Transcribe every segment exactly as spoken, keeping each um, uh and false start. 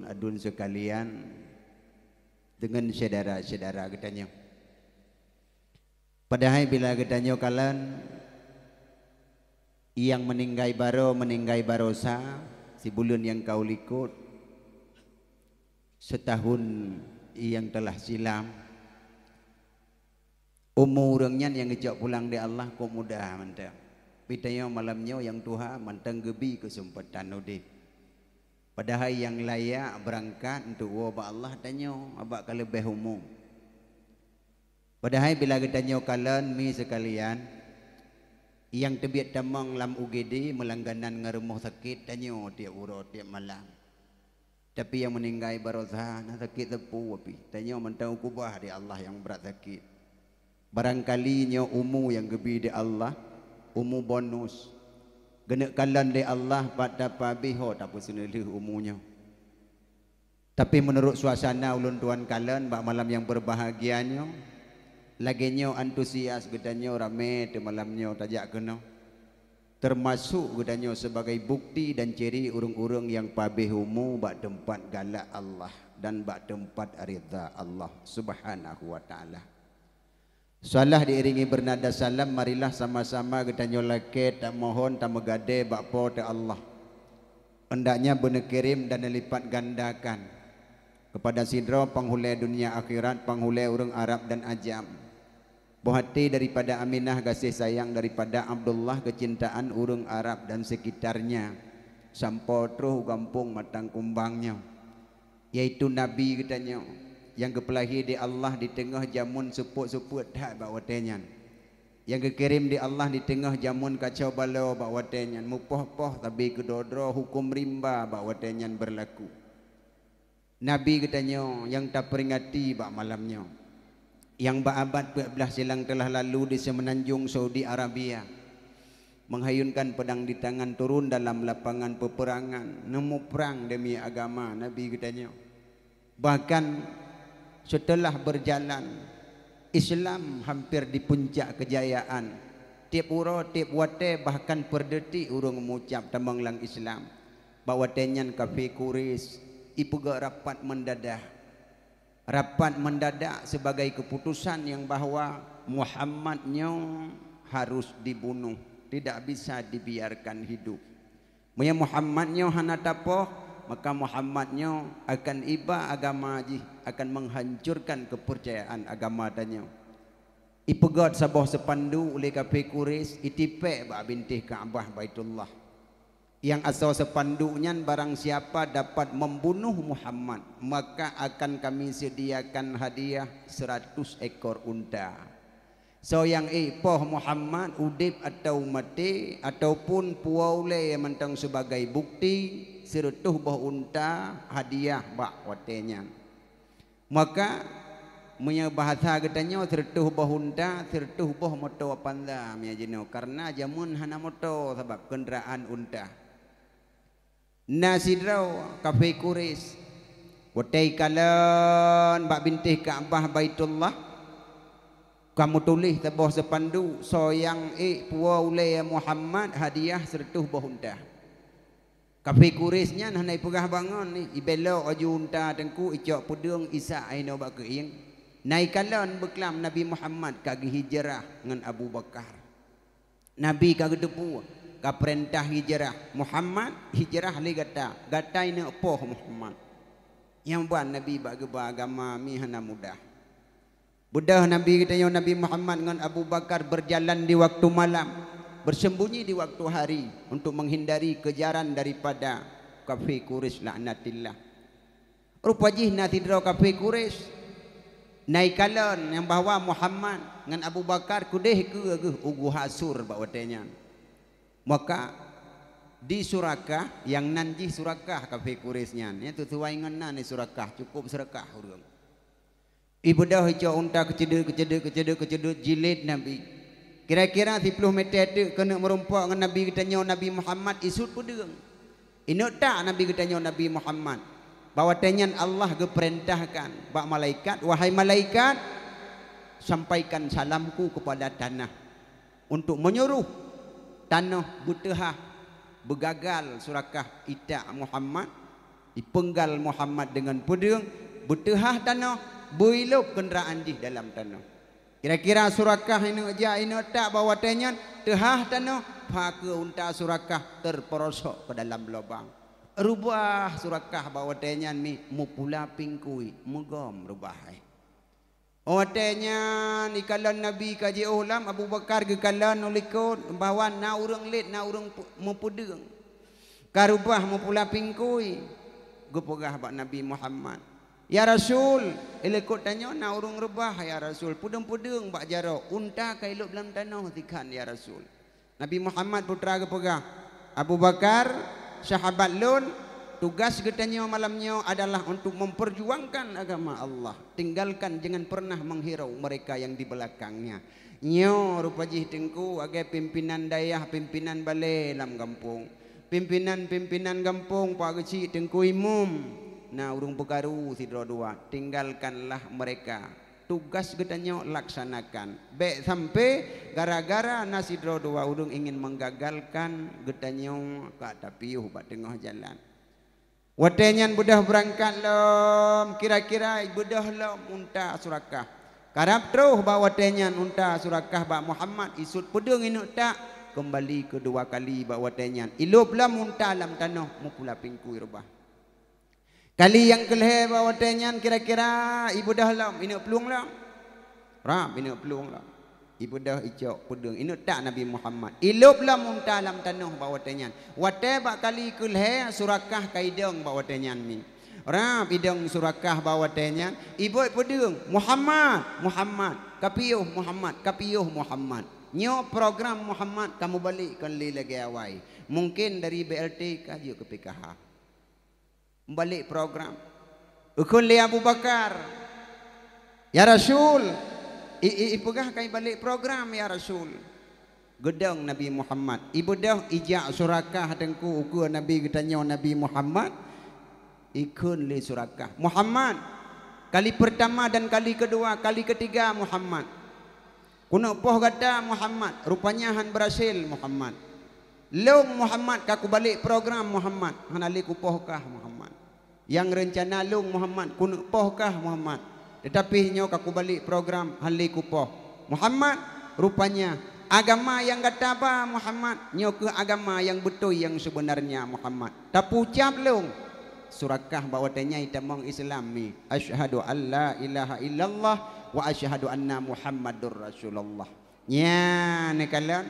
aduen seukalian, deungon syedara-syedara geutanyoe. Padahai bila geutanyoe kalon nyang meuninggai baroe, meuninggai baroesa, sibuleuen nyang ka u likot, seutahun nyang teulah silam, umu ureuëng nyan nyang geucok pulang di Allah kok muda mantong. Pi tanyoe malam nyoe nyang tuha mantong geubi keuseumpatan udeb. Padahai nyang layak beurangkat untuk woe bak Allah tanyoe, abak ka leubeh umu. Padahai bila geutanyoe kalon mi seukalian, nyang teubiet tamong lam U G D meulangganan ngon rumoh sakét tanyoe tieb uroe, tieb malam. Tapi nyang meuninggai baroesa na sakét sapeue pih, tanyoe mantong keubah di Allah nyang brat sakét. Barangkali nyoe umu nyang geubi di Allah, umu bonus. Geuneuk kalon lé Allah pat tapeuabéh ho tapeuseuneulheueh umu nyoe. Tapi meunurot suasana ulôn tuan kalon bak malam nyang beurbahagia nyoe, lagée nyoe antusias geutanyoe ramé teuh malam nyoe tajak keunoe, teumasok geutanyoe sibagai bukeuti dan ciri ureuëng-ureuëng nyang pabéh umu bak teumpat galak Allah dan bak teumpat ridha Allah Subhanahu wa Ta'ala. Salat diiringi beunada salam, marilah sama-sama geutanyoe lakée tamohon tameugadée bak Po teu Allah. Hendaknya beuneukirém dan neulipat gandakan keupada sidroe panghulée dunia akhirat, panghulée ureuëng Arab dan ajam. Boh até daripada Aminah, gaséh sayang daripada Abdullah, keucintaan ureuëng Arab dan seukitarnya, sampoe troh u gampông Matang Kumbang nyoe. Yaitu Nabi geutanyoe, nyang geupeulahé di Allah di teungoh jameun seupôt-seupôt that bak watée nyan. Nyang geukirém di Allah di teungoh jameun kacau baloe bak watée nyan, mupoh-poh sabe keudroe-droe huköm rimba bak watée nyan beurlaku. Nabi geutanyoe nyang tapeuringati bak malam nyoe. Nyang bak abad peuet blaih silang teulah lalu di seumeunanjong Saudi Arabia, menghayunkan pedang di tangan, turun dalam lapangan peperangan, neumuprang demi agama Nabi geutanyoe. Bahkan, seuteulah beurjalan, Islam hampir di puncak keujayaan. Tieb uroe, tieb watée, bahkan peudetik ureuëng meuucap tamong lam Islam. Bak watée nyan kafé Quraisy ipeugét rapat meundadak. Rapat meundadak sibagai keuputosan nyang bahwa Muhammad nyoe harôh dibunoh, tidak bisa dibiarkan hidup. Meunyoe Muhammad nyoe hana tapoh, maka Muhammad nyoe akan iba agama jih, akan menghancurkan keupeurcayaan agama tanyoe. Ipeugét saboh seupanduk lé kafé Quraisy, itipék bak bintéh Ka'bah Baitullah. Nyang asoe seupanduk nyan, "Barang siapa dapat membunuh Muhammad, maka akan kami sediakan hadiah seratus ekor unta." Soe nyang ék poh Muhammad, udeb atawa maté, ataupun puwoe ulée mantong sibagai bukeuti, sireutôh boh unta hadiah bak watée nyan. Maka, meunyoe bahasa geutanyoe, sireutôh boh unta, sireutôh boh moto Avanza meunyoe jinoe, kareuna jameun hana moto sabab keundaraan unta. Na sidroe kafé Quraisy, watée ikalon bak bintéh Ka'bah Baitullah, ka meutuléh saboh seupanduk, "Soe nyang ék puwoe ulée Muhammad, hadiah sireutôh boh unta." Kafé Quraisy nyan hana ipeugah bangon, ibelok laju unta teungku, icok peudeueng, isak inoe bak keuieng. Na ikalon beuklam Nabi Muhammad ka geuhijrah ngon Abu Bakar. Nabi ka geuteupeue, ka peurintah hijrah. "Muhammad, hijrah lé gata, gata ineuk poh Muhammad. Nyang ban Nabi bak geuba agama mi hana mudah." Beudôh Nabi geutanyoe Nabi Muhammad ngon Abu Bakar beurjalan di waktu malam, beuseumbunyi di waktu hari untuk meuhindari keujaran daripada kafé Quraisy laknatillah. Rupa jih na sidroe kafé Quraisy na ikalon nyang bahwa Muhammad ngon Abu Bakar keudeh keue geuh u Guha Sur bak watée nyan. Maka di Surakah, nyang nan jih Surakah kafé Quraisy nyan, nyan sisuai ngon nan di Surakah, cukup seurakah ureuëng. Ibeudôh icok unta keuceudeut, keuceudeut, keuceudeut, keuceudeut jilid Nabi. Kira-kira siploh mètè teuk keuneuk meurumpok ngon Nabi geutanyoe Nabi Muhammad, isut peudeueng. Ineuk tak Nabi geutanyoe Nabi Muhammad. Bak watèe nyan Allah geupeurintahkan bak malaikat, "Wahai malaikat, sampaikan salamku kepada tanah, untuk menyuruh tanoh beuteuhah, beugagal Surakah itak Muhammad." Ipeunggal Muhammad deungon peudeueng, beuteuhah tanoh, beuilôb keundaraan jih dalam tanoh. Kira-kira Surakah ineuk jak ineuk tak bak watée nyan, teuhah tanoh, pakeue unta Surakah teupeurosok keu dalam lubang. Reubah Surakah bak watée nyan mi meupula pingkui, meugom reubah hai. Watée nyan ikalon Nabi ka jiôh lom, Abu Bakar geukalon u likot, bahwa na ureuëng lét, na ureuëng pu-, meupeudeueng. Ka reubah meupula pingkui, geupeugah bak Nabi Muhammad, "Ya Rasul, i likot tanyoe na ureuëng reubah, ya Rasul, peudeueng-peudeueng bak jaroe, unta ka ilôb lam tanoh sikhan, ya Rasul." Nabi Muhammad putra geupeugah, "Abu Bakar, sahabat lôn, tugas geutanyoe malam nyoe adalah untuk memperjuangkan agama Allah. Tinggalkan, jangan pernah menghirau mereka yang di belakangnya." Nyoe rupa jih Teungku, lagée pimpinan dayah, pimpinan balé lam gampông. Pimpinan-pimpinan gampông, Pak Geuchik, Teungku Imum, na ureuëng peukaru sidroe dua, tinggalkanlah mereka. Tugas geutanyoe laksanakan. Bék sampai gara-gara na sidroe dua ureuëng ingin menggagalkan geutanyoe ka tapiôh bak teungoh jalan. Watée nyan beudôh beurangkat lom, kira-kira beudôh lom unta Surakah. Karab troh bak watée nyan unta Surakah bak Muhammad, isut peudeueng ineuk tak, keumbali keudua kali bak watée nyan. Ilôb lom unta lam tanoh, meupula pingkui reubah. Kali nyang keulhée bak watée nyan kira-kira ibeudôh lom, ineuk plueng lom. Rab ineuk plueng lom. Ibeudôh icok peudeueng, ineuk tak Nabi Muhammad. Ilôb lom unta lam tanoh bak watée nyan. Watée bak kali keulhée Surakah ka idong bak watée nyan mi. Rab idong Surakah bak watée nyan, ibot peudeueng, "Muhammad, Muhammad, kapiôh Muhammad, kapiôh Muhammad." Nyoe program Muhammad ka mubalek kon lé lagée awai. Mungken dari B L T ka jeuet keu P K H. Balik program. Eukheun lé Abu Bakar, "Ya Rasul, i, i, ipeugah ka ibalek program, ya Rasul." Geudong Nabi Muhammad. Ibeudôh ijak Surakah Teungku ukeue Nabi geutanyoe Nabi Muhammad. Ikheun lé Surakah, "Muhammad, kali pertama dan kali kedua, kali ketiga, Muhammad. Keuneuk poh gata, Muhammad, rupanya han beurhasil, Muhammad. Lôn, Muhammad, ka kubalek program, Muhammad, hana lé kupoh kah, Muhammad. Nyang reuncana lôn, Muhammad, keuneuk poh kah, Muhammad, teutapi nyoe ka kubalek program, han lé kupoh. Muhammad, rupanya agama nyang gata ba, Muhammad, nyoe kheueh agama nyang beutôi, nyang seubeunarnya, Muhammad. Tapeucab lôn." Surakah bak watée nyan itamong Islam mi, "Asyhadu an la ilaha illallah wa asyhadu anna Muhammadur Rasulullah." Nyan neukalon.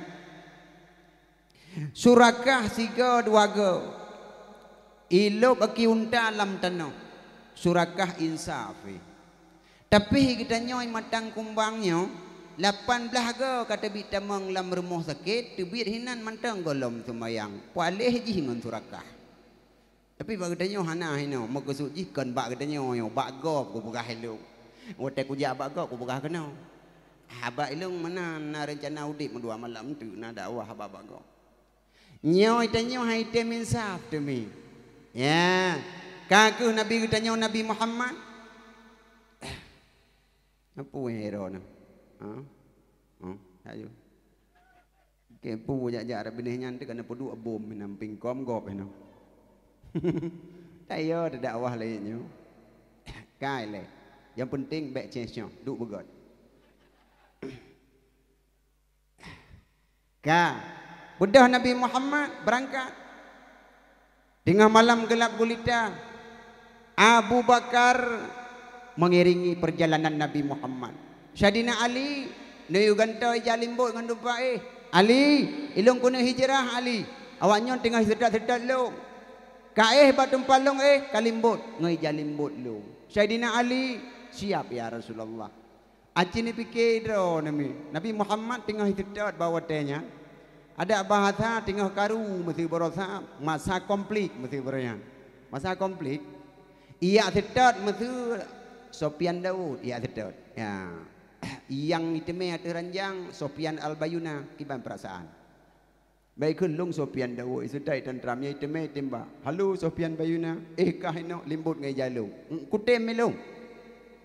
Surakah sigoe dua goe. Ilôb aki unta lam tanoh. Surakah insaf. Tapi geutanyoe matang kumbang nyoe, lapan blaih goe ka teubiet tamong lam rumoh sakét, teubiet hinan mantong gohlom seumayang. Pualéh jih ngon Surakah. Tapi bak geutanyoe hana hinoe, meukeusut jih kon bak geutanyoe nyoe, bak gob kupeugah ilông. Watée kujak bak gob kupeugah keunoe. Haba ilông meunan na reuncana udeb meudua malam teuk na dakwah haba bak gob. Nyoe tanyoe hai tem insaf teumi. Ya, ka kheueh Nabi geutanyoe Nabi Muhammad. Apui hai droeneuh? Ha? Ha? Ayo. Oke, pu jak-jak binéh nyan teuka neupeuduek bom meunan pingkom gob inoe. Tayo teudakwah lagée nyoe. Kai lé. Yang penting bék ceh-ceh, duek beugöt. Ka, beudôh Nabi Muhammad beurangkat. Teungoh malam geulab gulita, Abu Bakar mengiringi perjalanan Nabi Muhammad. Saidina Ali neuyue gantoe ija limbot ngon dumpat éh. "Ali, ilông keuneuk hijrah, Ali. Awaknyoe teungoh seutôt-seutôt lông. Ka éh bak teumpat lông éh, ka limbot ngon ija limbot lông." Saidina Ali, "Siap, ya Rasulullah." Aci neupike droe nami, Nabi Muhammad teungoh seutôt bak watée nyan. Adak bahasa teungoh karu meusibaroe sa, masa konflik meusibaroe nyan. Masa konflik, ijak seutôt meusu Sofyan Daud, ijak seutôt. Ya. Nyang iteumé ateueh ranjang Sofyan Al-Bayuna kiban peurasaan. Bék kheun lông Sofyan Daud, iseutôt tantram nyang iteumé tembak. "Halo Sofyan Bayuna, éh kah inoe limbot ngon ija lông. Kutem ilông."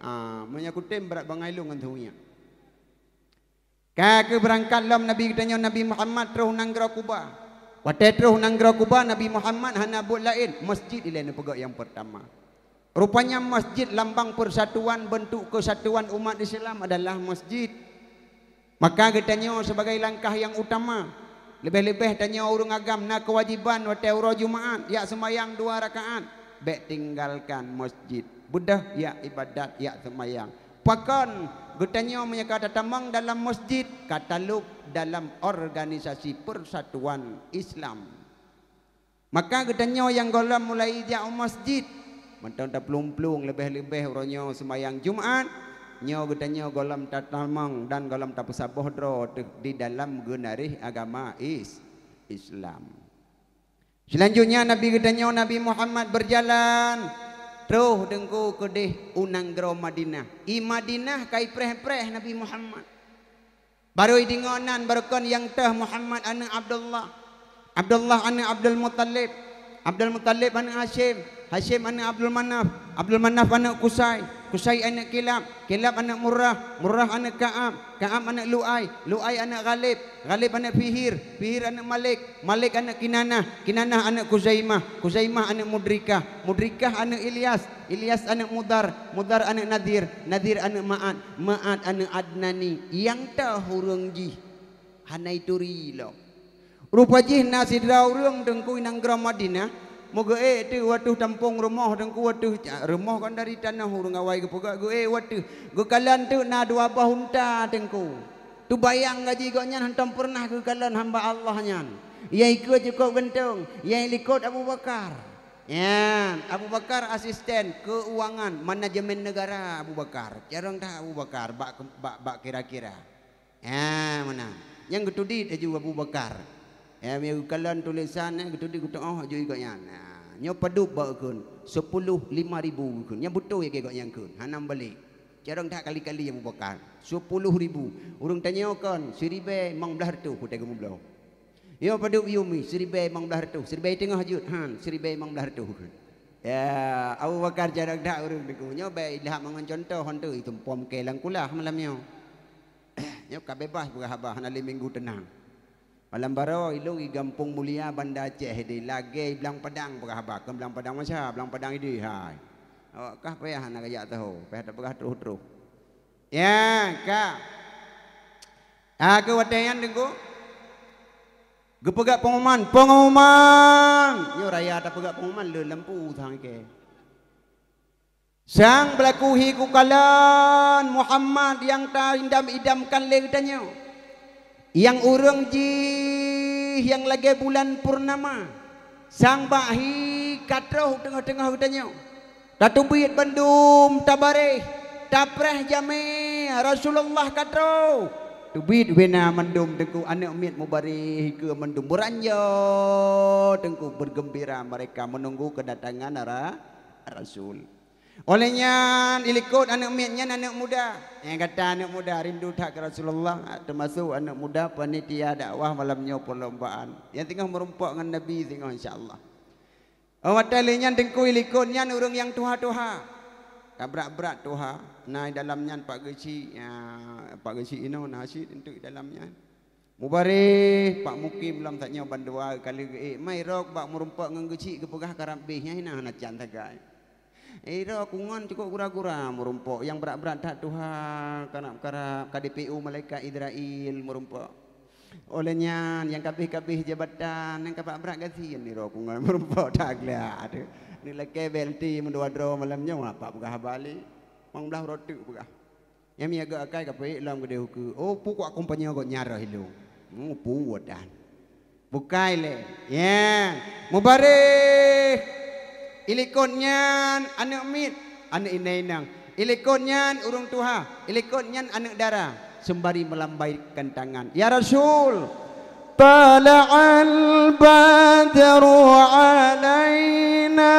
Ah, meunyoe kutem brat bangai lông ngon seuhunyak. Ka kheueh beurangkat lom Nabi geutanyoe Nabi Muhammad troh nanggroe Kuba. Watée troh nanggroe Kuba, Nabi Muhammad hana buet laén, masjid ilée neupeugét nyang peurtama. Rupanya masjid lambang persatuan, bentuk kesatuan umat Islam adalah masjid. Maka geutanyoe sibagai langkah nyang utama, leubeh-leubeh tanyoe ureuëng agam na keuwajéban watée uroe Jumaat jak seumayang dua rakaat, bék tinggalkan masjid. Beudôh jak iébadat, jak seumayang. Pakon geutanyoe meunyoe ka tatamong dalam masjid, ka talôb dalam organisasi persatuan Islam. Maka geutanyoe nyang gohlom mulai jak u masjid, mantong taplueng-plueng leubeh-leubeh uroe nyoe seumayang Jumaat, nyoe geutanyoe gohlom tatamong dan gohlom tapeusaboh droe teuh di dalam geunaréh agama Is-, Islam. Seulanjutnya Nabi geutanyoe Nabi Muhammad beujalan troh Teungku keudeh u nanggroe Madinah. I Madinah ka ipreh-preh Nabi Muhammad. Barô ideungoe nan barô kon nyang teuh Muhammad aneuëk Abdullah. Abdullah aneuëk Abdul Muttalib. Abdul Muttalib aneuëk Hasyim. Hasyim aneuëk Abdul Manaf. Abdul Manaf aneuëk Kusai. Kusai aneuëk Kilab. Kilab aneuëk Murrah. Murrah aneuëk Ka'ab. Ka'ab aneuëk Lu'ai. Lu'ai aneuëk Ghalib. Ghalib aneuëk Fihir. Fihir aneuëk Malik. Malik aneuëk Kinanah. Kinanah aneuëk Khuzaimah. Khuzaimah aneuëk Mudrikah. Mudrikah aneuëk Ilyas. Ilyas aneuëk Mudar. Mudar aneuëk Nadir. Nadir aneuëk Ma'ad. Ma'ad aneuëk Adnani. Nyang teuh ureuëng jih hana ituri lom. Rupa jih na sidroe ureuëng Teungku i nanggroe Madinah, meugeuék teuk u ateueh tampông rumoh Teungku, u ateueh ca-, rumoh kon dari tanoh ureuëng awai geupeugah, geuék u ateueh. Geukalon teuk na dua boh unta Teungku. Teubayang gaji gobnyan hántom peureunah geukalon hamba Allah nyan. Nyang ikeue cukôp geuntông, nyang likot Abu Bakar. Nyan, Abu Bakar asisten keuangan manajemen negara Abu Bakar. Carông that Abu Bakar bak, bak, bak kira-kira. Ha, meunan. Nyang geutudit laju Abu Bakar. Ha, meunyoe geukalon tulésan, eh, geutudit geutu'oh laju gobnyan. Ha, nyoe padub bak kheun, sepuluh lima ribu kheun. Nyang beutôi lagée gobnyan kheun. Hana meubalek. Carông that kali-kali Abu Bakar. Sepuluh ribu. Ureuëng tanyoe kon, siribée limong blaih reutôh watée geumeubloe. Nyoe padub yumi, siribée limong blaih reutôh. Siribée teungoh jeuet, han, siribée limong blaih reutôh kheun. Ya, Abu Bakar carông that ureuëng Teungku. Nyoe bék ilham mangon cuntoh, han teuh itumpom kée lam kulah malam nyoe. Nyoe ka beubaih peugah haba, hana lé minggu teunang. Malam baroe ilong i Gampông Mulia Banda Aceh ideh, lagée i Blang Padang peugah haba, kon Blang Padang Masa, Blang Padang ideh hai. Awak kah payah hana kajak tahu, payah tapeugah troh-troh. Ya, ka. Ah, keu watée nyan Teungku. Geupeugah pengumuman, pengumuman. Nyoe raya tapeugah pengumuman le lampu sang ikée. Sang beulaku hi kukalon Muhammad nyang taidam-idamkan lé geutanyoe. Nyang ureuëng jih nyang lagée bulan purnama. Sang bak hi ka troh teungoh-teungoh geutanyoe. Tateubiet bandum tabaréh, tapreh jamé Rasulullah ka troh. Teubiet bina mandum Teungku aneuëk miet mubaréh keue mandum beuranjo Teungku bergembira mereka menunggu kedatangan ra-, Rasul. Oleh nyan, ilikot aneuëk miet nyan aneuëk muda. Nyang gata aneuëk muda rindu that keu Rasulullah, teumasok aneuëk muda panitia dakwah malam nyoe perlombaan. Nyang teungoh meurumpok ngon Nabi teungoh insya Allah. Oh, watée lheueh nyan Teungku ilikot nyan ureuëng nyang tuha-tuha. Ka brat-brat tuha. Na dalam nyan Pak Geuchik, ya, Pak Geuchik inoe na cit enteuk dalam nyan. Mubaréh, Pak Mukim lom tanyoe bandua kali geuék. Mai rok bak meurumpok ngon Geuchik geupeugah karab béh nyan hina hana can sagai. Eh, rok kungon cukôp gura-gura meurumpok. Nyang brat-brat that tuha, karab-karab, ka D P U malaikat Izrail meurumpok. Oleh nyan, nyang kabéh-kabéh jabatan, nyang kabrat-brat gasien nirok kungon meurumpok that gleh. Aduh, ni lakée B L T meudua droe malam nyoe, apa peugah haba lé? Mang blah rotek peugah. Nyang miaga akai ka peuék lom geudeh ukeue. Oh, pu kuak kumpanye gobnyan roh ilong. Hmm, pu wadan. Bukai lé. Ya. Mubaréh. Ilikot nyan aneuëk miet, aneuëk inong-inong. Ilikot nyan ureuëng tuha. Ilikot nyan aneuëk dara. Seumbari meulambaikan tangan. Ya Rasul. طلع البدر علينا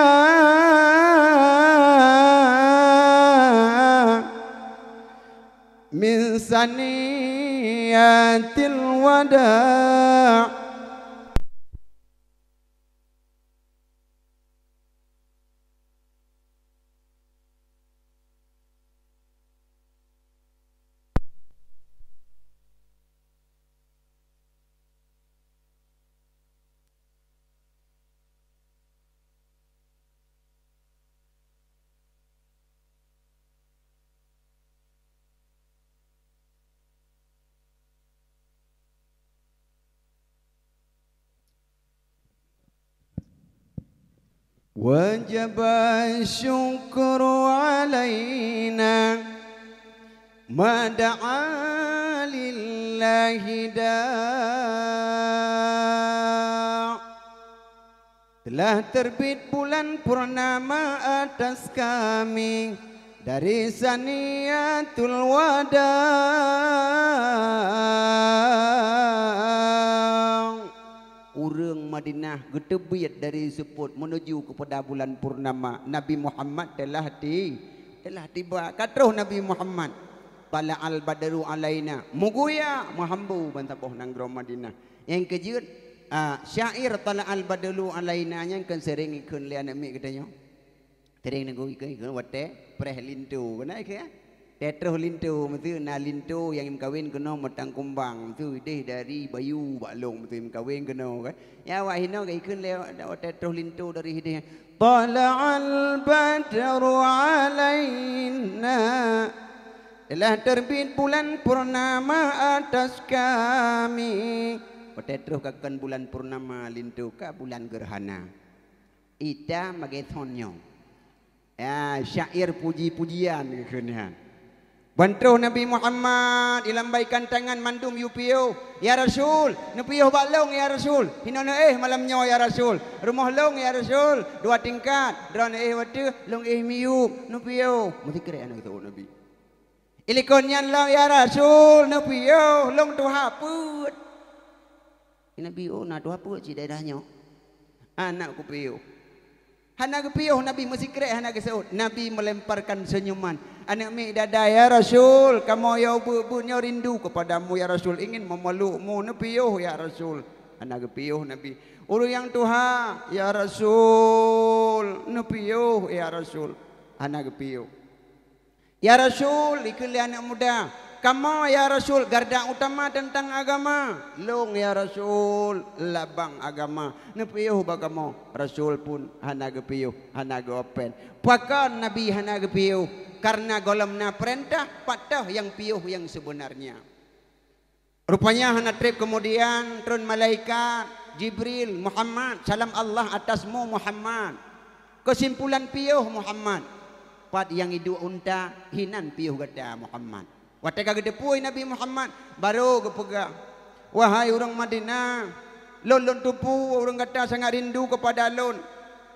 من ثنيات الوداع. Wajaba syukru alaina ma da'a lillahi da'. Telah terbit bulan purnama atas kami dari Saniyatul Wada'. Ureuëng Madinah geuteubiet dari seupôt meunuju keupada bulan purnama. Nabi Muhammad telah ti-, telah tiba. Ka troh Nabi Muhammad. Tala'al badru alaina. Meuguya meuhambo bansaboh nanggroe Madinah. Nyang keujeuet, a, syair tala'al badru alaina nyan kan sering ikheun lé aneuk miet geutanyoe. Sering nunggu ikheun, ikheun watée preh linto, keunan ikheun, ya? Tée troh linto, meusti na linto nyang meukawen keunoe meutang kumbang, meusti ideh dari bayu bak lông, meusti meukawen keunoe, kan? Ya, awak hinoe ka ikheun lé watée troh linto dari hideh. Tala'al badru alaina. Telah terbit bulan purnama atas kami. Watée troh ka kon bulan purnama linto ka bulan gerhana. Ita magethon nyoe. Ya, syair puji-pujian keunan. Ban troh Nabi Muhammad ilambaikan tangan mandum yue piôh. "Ya Rasul, neupiôh bak lông, ya Rasul. Hinoe neuéh malam nyoe, ya Rasul. Rumoh lông, ya Rasul, dua tingkat. Droeneuh éh wateuh, lông éh miyueb. Neupiôh." Meusikrek aneuk geutanyoe Nabi. Ilikon nyan lom, "Ya Rasul, neupiôh, lông tuha peuet." Nabi, "Oh, na tuha peuet cit daerah nyoe. Anak kupiôh." Hana geupiôh Nabi, meusikrek hana geuseuôt. Nabi melemparkan senyuman. Aneuk miet dada, "Ya Rasul, kamoe nyang ubeut-ubeut nyoe rindu kepadamu, ya Rasul, ingin memelukmu, neupiôh, ya Rasul." Hana geupiôh Nabi. Ureuëng nyang tuha, "Ya Rasul, neupiôh, ya Rasul." Hana geupiôh. "Ya Rasul," ikheun lé aneuk muda, "kamoe, ya Rasul, garda utama teuntang agama. Lông, ya Rasul, labang agama. Neupiôh bak kamoe." Rasul pun hana geupiôh, hana geuopen. Pakon Nabi hana geupiôh? Kareuna gohlom na peurintah, pat toh nyang piôh nyang seubeunarnya. Rupanya hana treb keumudian, tron malaikat Jibril, "Muhammad, salam Allah atasmu, Muhammad. Keusimpulan piôh, Muhammad. Pat nyang iduek unta, hinan piôh gata, Muhammad." Watée ka geuteupeue Nabi Muhammad, barô geupeugah, "Wahai ureuëng Madinah, lôn, lôn teupeue ureuëng gata sangat rindu keupada lôn.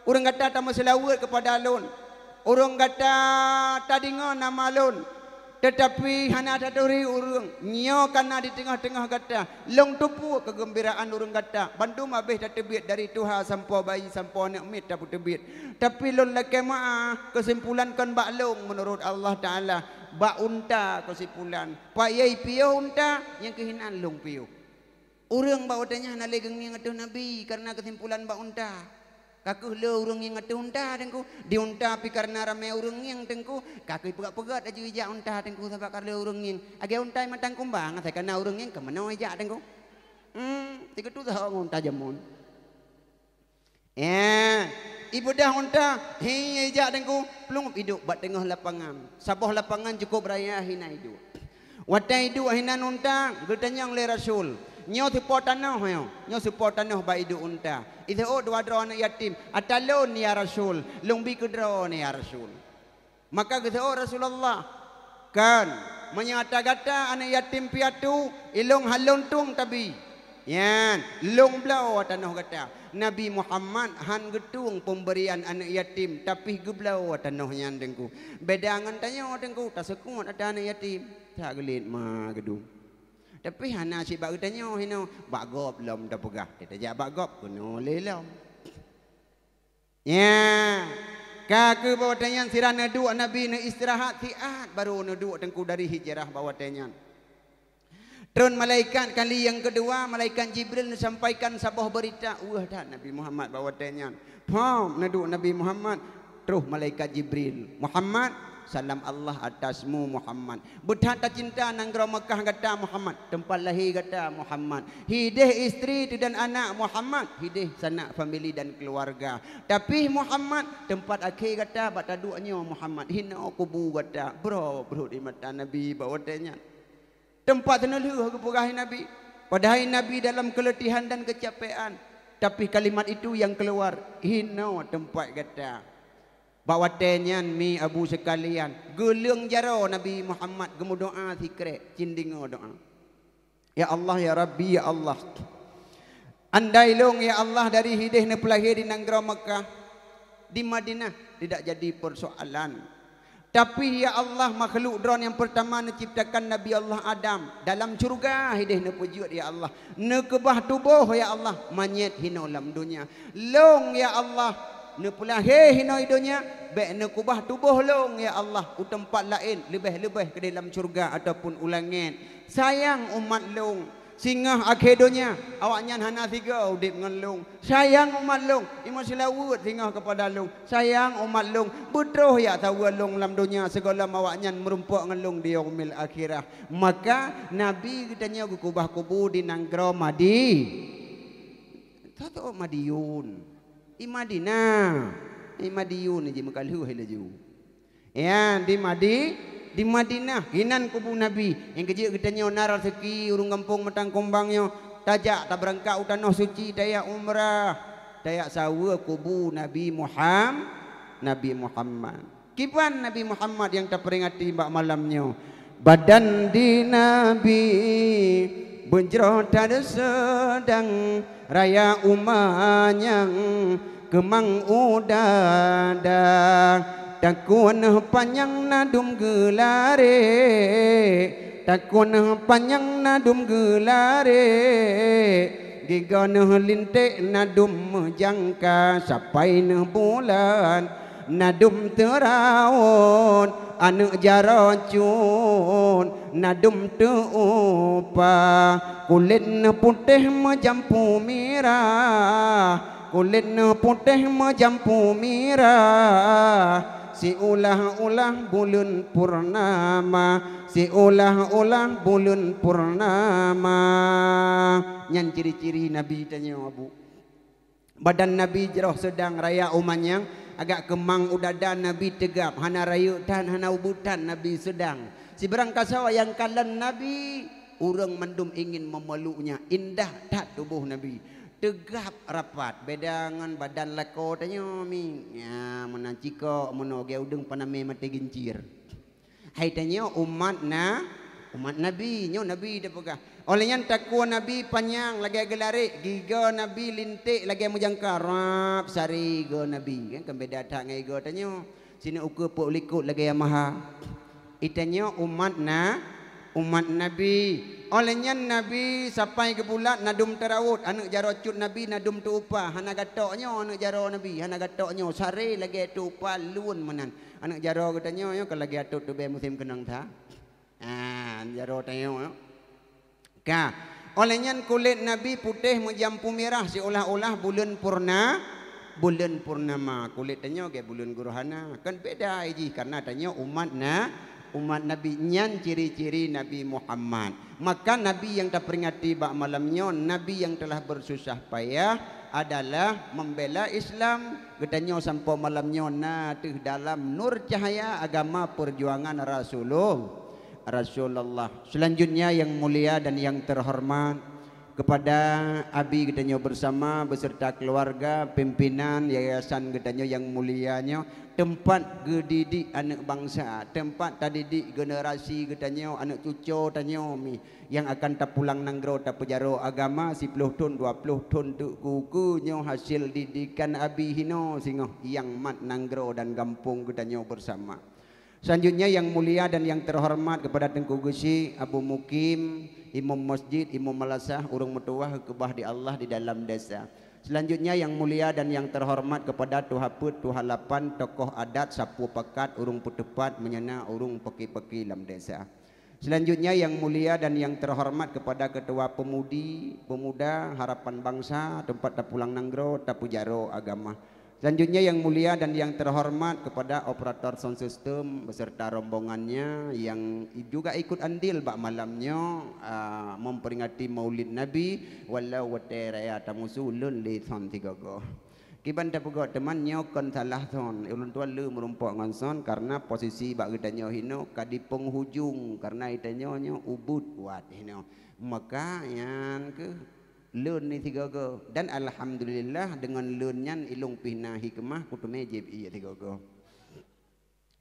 Ureuëng gata tameuseulaweuet keupada lôn. Ureuëng gata tadeungoe nama lôn. Teutapi hana taturi ureuëng. Nyoe ka na di teungoh-teungoh gata. Lôn teupeue keugeumbiraan ureuëng gata. Bandum habéh tateubiet dari tuha sampoe bayi sampoe aneuk miet tapeuteubiet. Tapi lôn lakée meuáh, keusimpulan kon bak lông meunurot Allah Taala. Bak unta keusimpulan. Pat nyang ipiôh unta, nyang keuh hinan lông piôh." Ureuëng bak watée nyan hana lé geungieng ateueh Nabi kareuna keusimpulan bak unta. Ka kheueh le ureuëng ngieng ateueh unta, Teungku. Di unta pih kareuna ramé ureuëng ngieng, Teungku. Ka kheueh peugét-peugét laju ijak unta, Teungku, sabab ka le ureuëng ngieng. Lagée unta mantong kumbang, asai ka na ureuëng ngieng, keumeunyoe ijak, Teungku. Hmm, sigoe tutoe ngon unta jameun. Ya, ibeudôh unta, hi ijak, Teungku, plueng iduek bak teungoh lapangan. Saboh lapangan cukôp raya, hinan iduek. Watée iduek hinan unta, geutanyong lé Rasul, "Nyoe soe po tanoh nyoe? Nyoe soe po tanoh bak iduek unta?" Iseuôt dua droe aneuk yatim, "Ata lôn, ya Rasul, lôn bi keu droeneuh, ya Rasul." Maka geuseuôt Rasulullah, "Kon, meunyoe ata gata aneuk yatim piatu, ilôn hán lôn tueng tabi. Nyan, lôn bloe tanoh gata." Nabi Muhammad hán geutueng peumberian aneuk yatim, tapi geubloe tanoh nyan, Teungku. Beda ngon tanyoe, Teungku, taseukôt ata aneuk yatim, that geulet ma geudong. Tapi hana cit bak geutanyoe hinoe, bak gob lom tapeugah. Tajak bak gob, keunoe lé lom. Nya, ka kheueh bak watée nyan sira neuduek Nabi neuistirahat siat, barô neuduek, Teungku, dari hijrah bak watée nyan. Tron malaikat kali nyang keudua, malaikat Jibril neusampaikan saboh beurita, weueh that Nabi Muhammad bak watée nyan. Phom neuduek Nabi Muhammad, troh malaikat Jibril, "Muhammad, salam Allah atasmu, Muhammad. Beuthat tacinta nanggroe Meukah gata, Muhammad, teumpat lahé gata, Muhammad. Hideh istri teuh dan anak, Muhammad, hideh sanak famili dan keuluwarga. Tapi, Muhammad, teumpat akhé gata bak taduek nyoe, Muhammad, hinoe kubu gata, broe brôk di mata Nabi bak watée nyan." Teumpat teuneulheueh geupeugah Nabi, padahai Nabi dalam keuletihan dan keucapean. Tapi kalimat itu nyang keuluar, "Hinoe teumpat gata." Bak watée nyan, mi Abu seukalian, geuleueng jaroe Nabi Muhammad geumeudoá sikrek, cit deungoe doá. Ya Allah, ya Rabbi, ya Allah. Andai lôn, ya Allah, dari hideh neupeulahé di nanggroe Meukah, di Madinah, tidak jadi persoalan. Tapi, ya Allah, makhluk droe nyang peurtama neuciptakan Nabi Allah Adam dalam syeuruga hideh neupeujeuet, ya Allah. Neukeubah tuboh, ya Allah, manyét hinoe lam donya. Lôn, ya Allah, neupeulahé hinoe i donya, bék neukeubah tuboh lôn, ya Allah, u teumpat laén, leubeh-leubeh keudeh lam syeuruga ataupun u langét. Sayang umat lôn, singoh akhé donya, awaknyan hana sigoe udeb ngon lôn. Sayang umat lôn, imeuseulaweuet singoh keupada lôn. Sayang umat lôn, beutroh jak saweue lôn lam donya sigohlom awaknyan meurumpok ngon lôn di yaumil akhirah. Maka Nabi geutanyoe geukeubah kubu di nanggroe Madi-, Soe Madiyun? Di Madinah. Di Madiyun jimeukalheueh laju. Ya, di Madi-, di Madinah, inan kubu Nabi. Nyang keujeuet geutanyoe na raseuki ureuëng gampông Matang Kumbang nyoe, tajak tabeurangkat u Tanoh Suci, tajak umrah, tajak saweue kubu Nabi Muham-, Nabi Muhammad. Kiban Nabi Muhammad nyang taperingati bak malam nyoe? Badan di Nabi beujroh that seudang, raya umat nyang keumang u dada. Takue neuh panyang na dum geularek, takue neuh panyang na dum geularek. Gigoe neuh linték na dum meujangka, sapai neuh bulan na dum teuraôt, aneuëk jaroe cut na dum teu-upa. Kulét neuh putéh meujampu mirah, kulét neuh putéh meujampu mirah. Siulah-ulah buleuen purnama, siulah-ulah buleuen purnama. Nyan ciri-ciri Nabi tanyoe, Abu. Badan Nabi jroh seudang, raya umat nyang agak keumang u dada. Nabi teugab, hana rayeuk that, hana ubeut that, Nabi seudang. Sibarang kasoe nyang kalon Nabi, ureuëng mandum ingin memeluknya. Indah that tuboh Nabi. Teugab rapat, beda ngon badan lakoe tanyoe, mi. Ya, meunan cikok, meunoe geu udeueng panamé maté gincir. Hai tanyoe umat na-, umat Nabi, nyoe Nabi tapeugah. Óh lheueh nyan takue Nabi panyang lagée geularek, gigoe Nabi linték lagée meujangka, rab sari gigoe Nabi. Kan, kan beda that ngon gigoe tanyoe. Sineuk ukeue peuet likot lagée Yamaha. Itanyoe umat na-, umat Nabi. Óh lheueh nyan Nabi sapai geubulat na dum teuraôt, aneuëk jaroe cut Nabi na dum teu-upa, hana gatok nyoe aneuëk jaroe Nabi, hana gatok nyoe, sare lagée teu-upa lôn meunan. Aneuëk jaroe geutanyoe nyoe ka lagée atôt teubée musém keunong that. Ah, jaroe tanyoe nyoe. Ka. Óh lheueh nyan kulét Nabi putéh meujampu mirah siulah-ulah buleuen purna-, buleuen purnama. Kulét tanyoe gét buleuen gurhana. Kan beda jih, karena tanyoe umat na-, umat Nabi. Nyan ciri-ciri Nabi Muhammad. Maka Nabi nyang taperingati bak malam nyoe, Nabi nyang telah bersusah payah adalah membela Islam. Geutanyoe sampoe malam nyoe na teuh dalam nur cahaya agama perjuangan Rasulul-, Rasulullah. Selanjutnya, yang mulia dan yang terhormat, kepada abi geutanyoe bersama beserta keluarga, pimpinan yayasan geutanyoe nyang mulia nyoe, teumpat geudidik aneuëk bansa, teumpat tadidik generasi geutanyoe, aneuëk cucoe tanyoe mi, nyang akan tapulang nanggroe tapeujaroe agama, siploh thon, dua ploh thon teuk keu ukeue nyoe hasil didikan abi hinoe singoh nyang mat nanggroe dan gampông geutanyoe bersama. Selanjutnya, yang mulia dan yang terhormat kepada Teungku Geuchik, Abu Mukim, Imum Masjid, Imum Malasah, ureuëng meutuwah geukeubah di Allah di dalam desa. Selanjutnya, yang mulia dan yang terhormat kepada Tuha Peuet, Tuha Lapan, tokoh adat, sapeue pakat, ureuëng peuteupat, meunyana ureuëng paki-paki lam desa. Selanjutnya, yang mulia dan yang terhormat kepada Ketua Pemudi, Pemuda Harapan Bangsa, teumpat tapulang nanggroe, tapeujaroe agama. Selanjutnya, yang mulia dan yang terhormat kepada operator sound system beserta rombongannya yang juga ikut andil bak malam nyoe, ah, memperingati Maulid Nabi, walau watée raya tamusu lôn lé sound sigoe-goe. Kiban tapeugot teuma nyoe kon salah sound, ulôn tuan le meurumpok ngon sound karena posisi bak geutanyoe hinoe ka di penghujung, karena geutanyoe nyoe ubit wat hinoe. Maka nyan keuh Leuen ni sigoe-goe. Dan alhamdulillah, deungon leuen nyan ilông pih na hikmah kuteumé jieb ié sigoe-goe.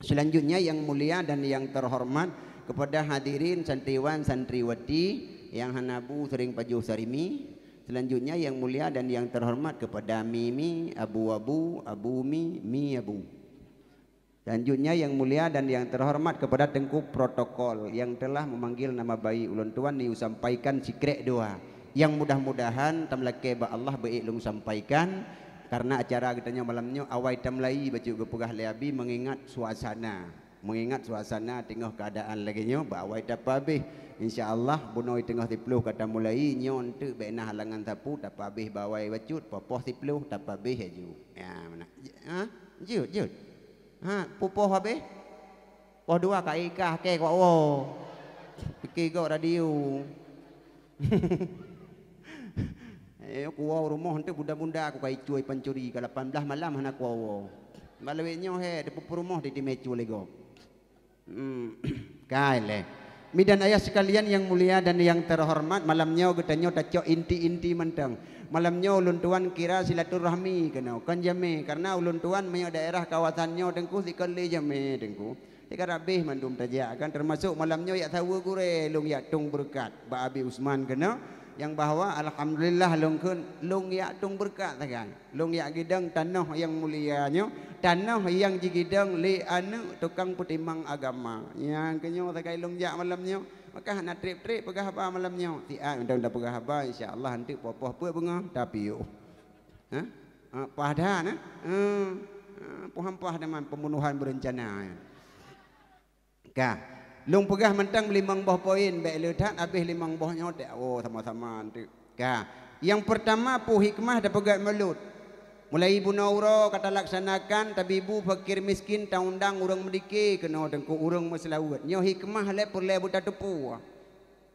Selanjutnya yang mulia dan yang terhormat kepada hadirin santriwan santriwati yang hana bu sering pajoh sarimi. Selanjutnya yang mulia dan yang terhormat kepada Mimi, Abu-abu, Abu Mi, Mi Abu. Selanjutnya yang mulia dan yang terhormat kepada Teungku Protokol yang telah memanggil nama baik ulôn tuan, ni sampaikan sikrek doa. Yang mudah-mudahan tameulakée bak Allah beuék lôn sampaikan, karena acara geutanyoe malam nyoe awai tameulai bacut geupeugah lé Abi mengingat suasana. Mengingat suasana teungoh keadaan lagée nyoe bak awai tapabéh. Insya Allah bunoe teungoh siploh ka tamulai, nyoe eunteuk bék na halangan sapeue, tapabéh bak awai bacut, poh-poh siploh tapabéh laju. Ya, meunan. Ha? Jeuet, jeuet. Ha, peue poh habéh? Poh dua ka ikah, kée kuwoe. Pike gok radio. Eh, kuwoe rumoh eunteuk bunda-bunda ku ka icue pancuri ka lapan blaih malam hana kuwoe. Bak lawét nyoe hé, di peurumoh di, di meucue lé gob. Hmm. Kai lé. Mi dan ayah sekalian yang mulia dan yang terhormat, malam nyoe geutanyoe tacok inti-inti mantong. Malam nyoe ulôn tuan kira silaturahmi keunoe, kon jamé, karena ulôn tuan meunyoe daerah kawasan nyoe Teungku sikon lé jamé Teungku. Teuka rabéh mandum tajak kan, termasuk malam nyoe jak saweue gurée lôn jak tueng beureukat bak Abi Usman keunoe, nyang bahwa alhamdulillah lôn kheun lôn jak tueng beureukat sagai. Lôn jak gidong tanoh nyang mulia nyoe, tanoh nyang jigidong lé aneuëk tukang peutimang agama. Nyang keunyoe sagai lôn jak malam nyoe, maka hana treb-treb peugah haba malam nyoe. Siat mantong tapeugah haba, insya Allah eunteuk poh-poh peuet beungoh tapiôh. Ha? Ha, paih that, eh? Ha. Ha, poh hampah teuma pembunuhan berencana, ya. Ka. Lôn peugah mantong limong boh poin, bék le that habéh limong boh nyoe, tak, oh, sama-sama eunteuk. Ka. Nyang peurtama, peue hikmah tapeugét mulod. Mulai bunoe uroe ka talaksanakan, tabibu, fakir miskin, taundang ureuëng meudike keunoe Teungku, ureuëng meuseulaweuet. Nyoe hikmah lé peureulée beutateupeue.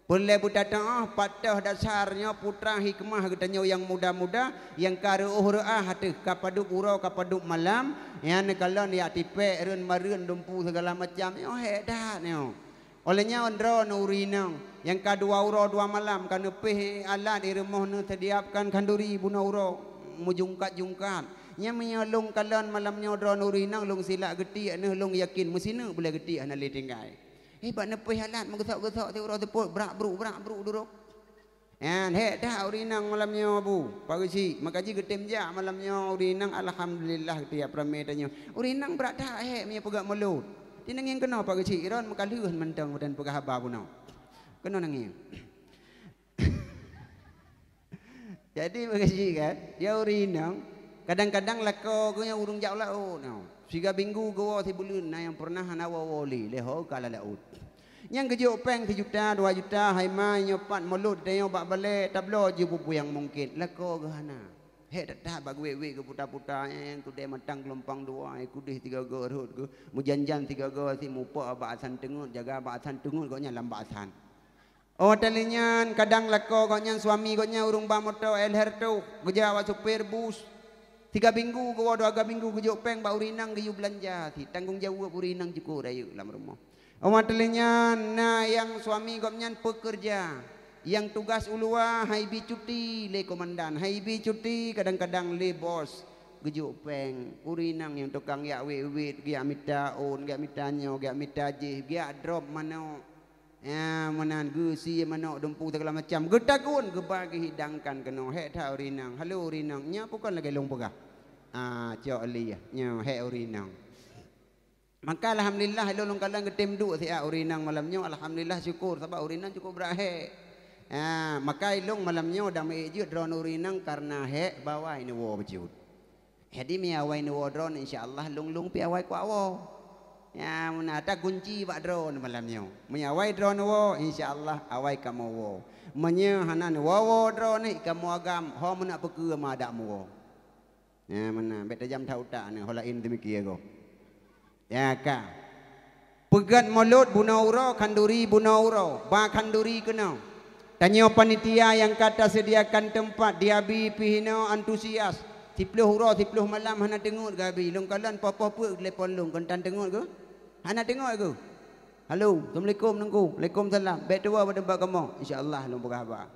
Peureulée beutateupeue, pat toh dasar nyoe putra hikmah geutanyoe nyang muda-muda, nyang ka reuôh reuah ateueh, ka padub uroe, ka padub malam, nyan kalon jak tipék reuen mareueng dumpu sigala macam, nyoe hék that nyoe. Óh lheueh nyan droeneuh ureuëng inong, nyang ka dua uroe dua malam ka neupéh alat di rumoh neuseudiakan khanduri bunoe uroe meujungkat-jungkat. Nyan meunyoe lôn kalon malam nyoe droeneuh ureuëng inong, lôn silak geutiek neuh, lôn yakin meusineuk bulée geutiek hana lé tinggai. Eh, bak neupéh alat meugeusok-geusok siuroe seupôt, brak-bruk, brak-bruk durok. Nyan, hék that ureuëng inong malam nyoe, Bu. Pak Geuchik, maka jih geutem jak malam nyoe ureuëng inong, alhamdulillah, geutiek ramé tanyoe. Ureuëng inong brat that hék meunyoe peugét mulod. Di nanggieng keunoe Pak Geuchik, droeneuh meukalheueh mantong dan peugah haba bunoe. Keunoe nanggieng. Jadi, Pak Geuchik kan, ya ureuëng inong, kadang-kadang lakoe geuh nyan ureuëng jak u laôt nyoe. Siga minggu geuwoe sibuleuen, na nyang peureunah hana woe-woe lé, lheueh ka lam laôt. Nyang geujok péng sijuta, dua juta, hai ma, nyoe pat mulod tanyoe bak balée, tabloe jih peue-peue nyang mungken, lakoe geuh hana. Hék that-that bak geuwét-wét geuputa-puta, nyang keudée mantong geulumpang dua, keudeh sigoe-goe rhot geuh, meujan-jan sigoe-goe, si mupok bak asan teungeut, jaga bak asan teungeut, gobnyan lam bak asan. Óh watée lheueh nyan, kadang lakoe gobnyan, suami gobnyan ureuëng ba moto L R toh, geujak bak supir bus. Tiga minggu geuwoe, dua minggu geujok péng bak ureuëng inong geuyue beulanja cit. Tanggong jaweueb ureuëng inong cukôp rayeuk lam rumoh. Óh watée lheueh nyan, na nyang suami gobnyan peukeureuja, nyang tugaih u luwa, han ibi cuti lé komandan, han ibi cuti, kadang-kadang lé bos geujok péng. Ureuëng inong nyang tukang jak wét-wét, geujak mita ôn, geujak mita nyoe, geujak mita jih, geujak drop manok. Ya, meunan geusie manok dumpu segala macam. Geutagun geuba geuhidangkan keunoe. Hék that ureuëng inong. Halo ureuëng inong. Nyoe pakon lagée lôn peugah. Ah, cok lé. Nyoe hék ureuëng inong. Maka alhamdulillah lôn lôn kalon geutem duek siat ureuëng inong malam nyoe. Alhamdulillah syukur sabab ureuëng inong cukup brat hék. Ya, maka ilong malam nyoe dam ék jeuet droeneuh ureuëng inong karena hék bak awai neuwoe bacut. Jadi, meunyoe awai neuwoe droeneuh, insya Allah lôn-lôn pih awai kuwoe. Ya, meunan ata kunci bak droeneuh malam nyoe. Meunyoe awai droeneuh woe, insya Allah awai kamoe woe. Meunyoe hana neuwoe-woe droeneuh, kamoe agam, ho meunan peue keu ma adak muwoe. Ya, meunan, bék tajam that utak neuh, ho laén teumiké goh. Ya ka. Peugét mulod bunoe uroe, khanduri bunoe uroe, ba khanduri keunoe. Tanyoe panitia nyang ka taseudiakan teumpat, di Abi pih inoe antusias. Siploh uroe, siploh malam hana teungeut geuh Abi. Lôn kalon poh-poh peuet telepon lôn, kon tan teungeut geuh? Hana teungeut geuh? Halo, assalamualaikum Teungku. Waalaikumsalam. Bék tuwoe bak teumpat kamoe. Insya Allah lôn peugah haba.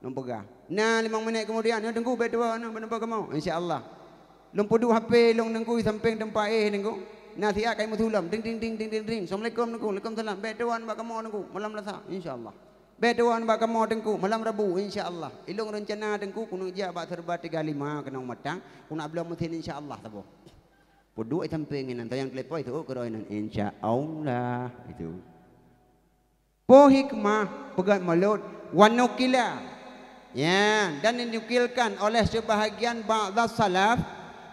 Lôn peugah. Na limong minét keumudian, "Ya Teungku, bèk tuwoe, na bak kamoe, insya Allah." Lôn peuduek H P lôn Teungku di sampéng teumpat éh Teungku. Na siat ka meusulom, ding, ding, ding. "Assalamualaikum Teungku." "Waalaikumsalam." "Bèk tuwoe bak kamoe Teungku, malam Selasa, insya Allah." "Bèk tuwoe bak kamoe Teungku, malam Rabu, insya Allah." Ilôn reuncana Teungku keuneuk jak bak Seureuba Tiga Lima keunong matang, keuneuk bloe meusin, insya Allah saboh. Peuduek di sampéng inan, tayang telepon itu keudroe inan, insya Allah itu. Peue hikmah peugèt mulod? Wa nukila. Ya, dan dinukilkan oleh sebahagian ba'da salaf,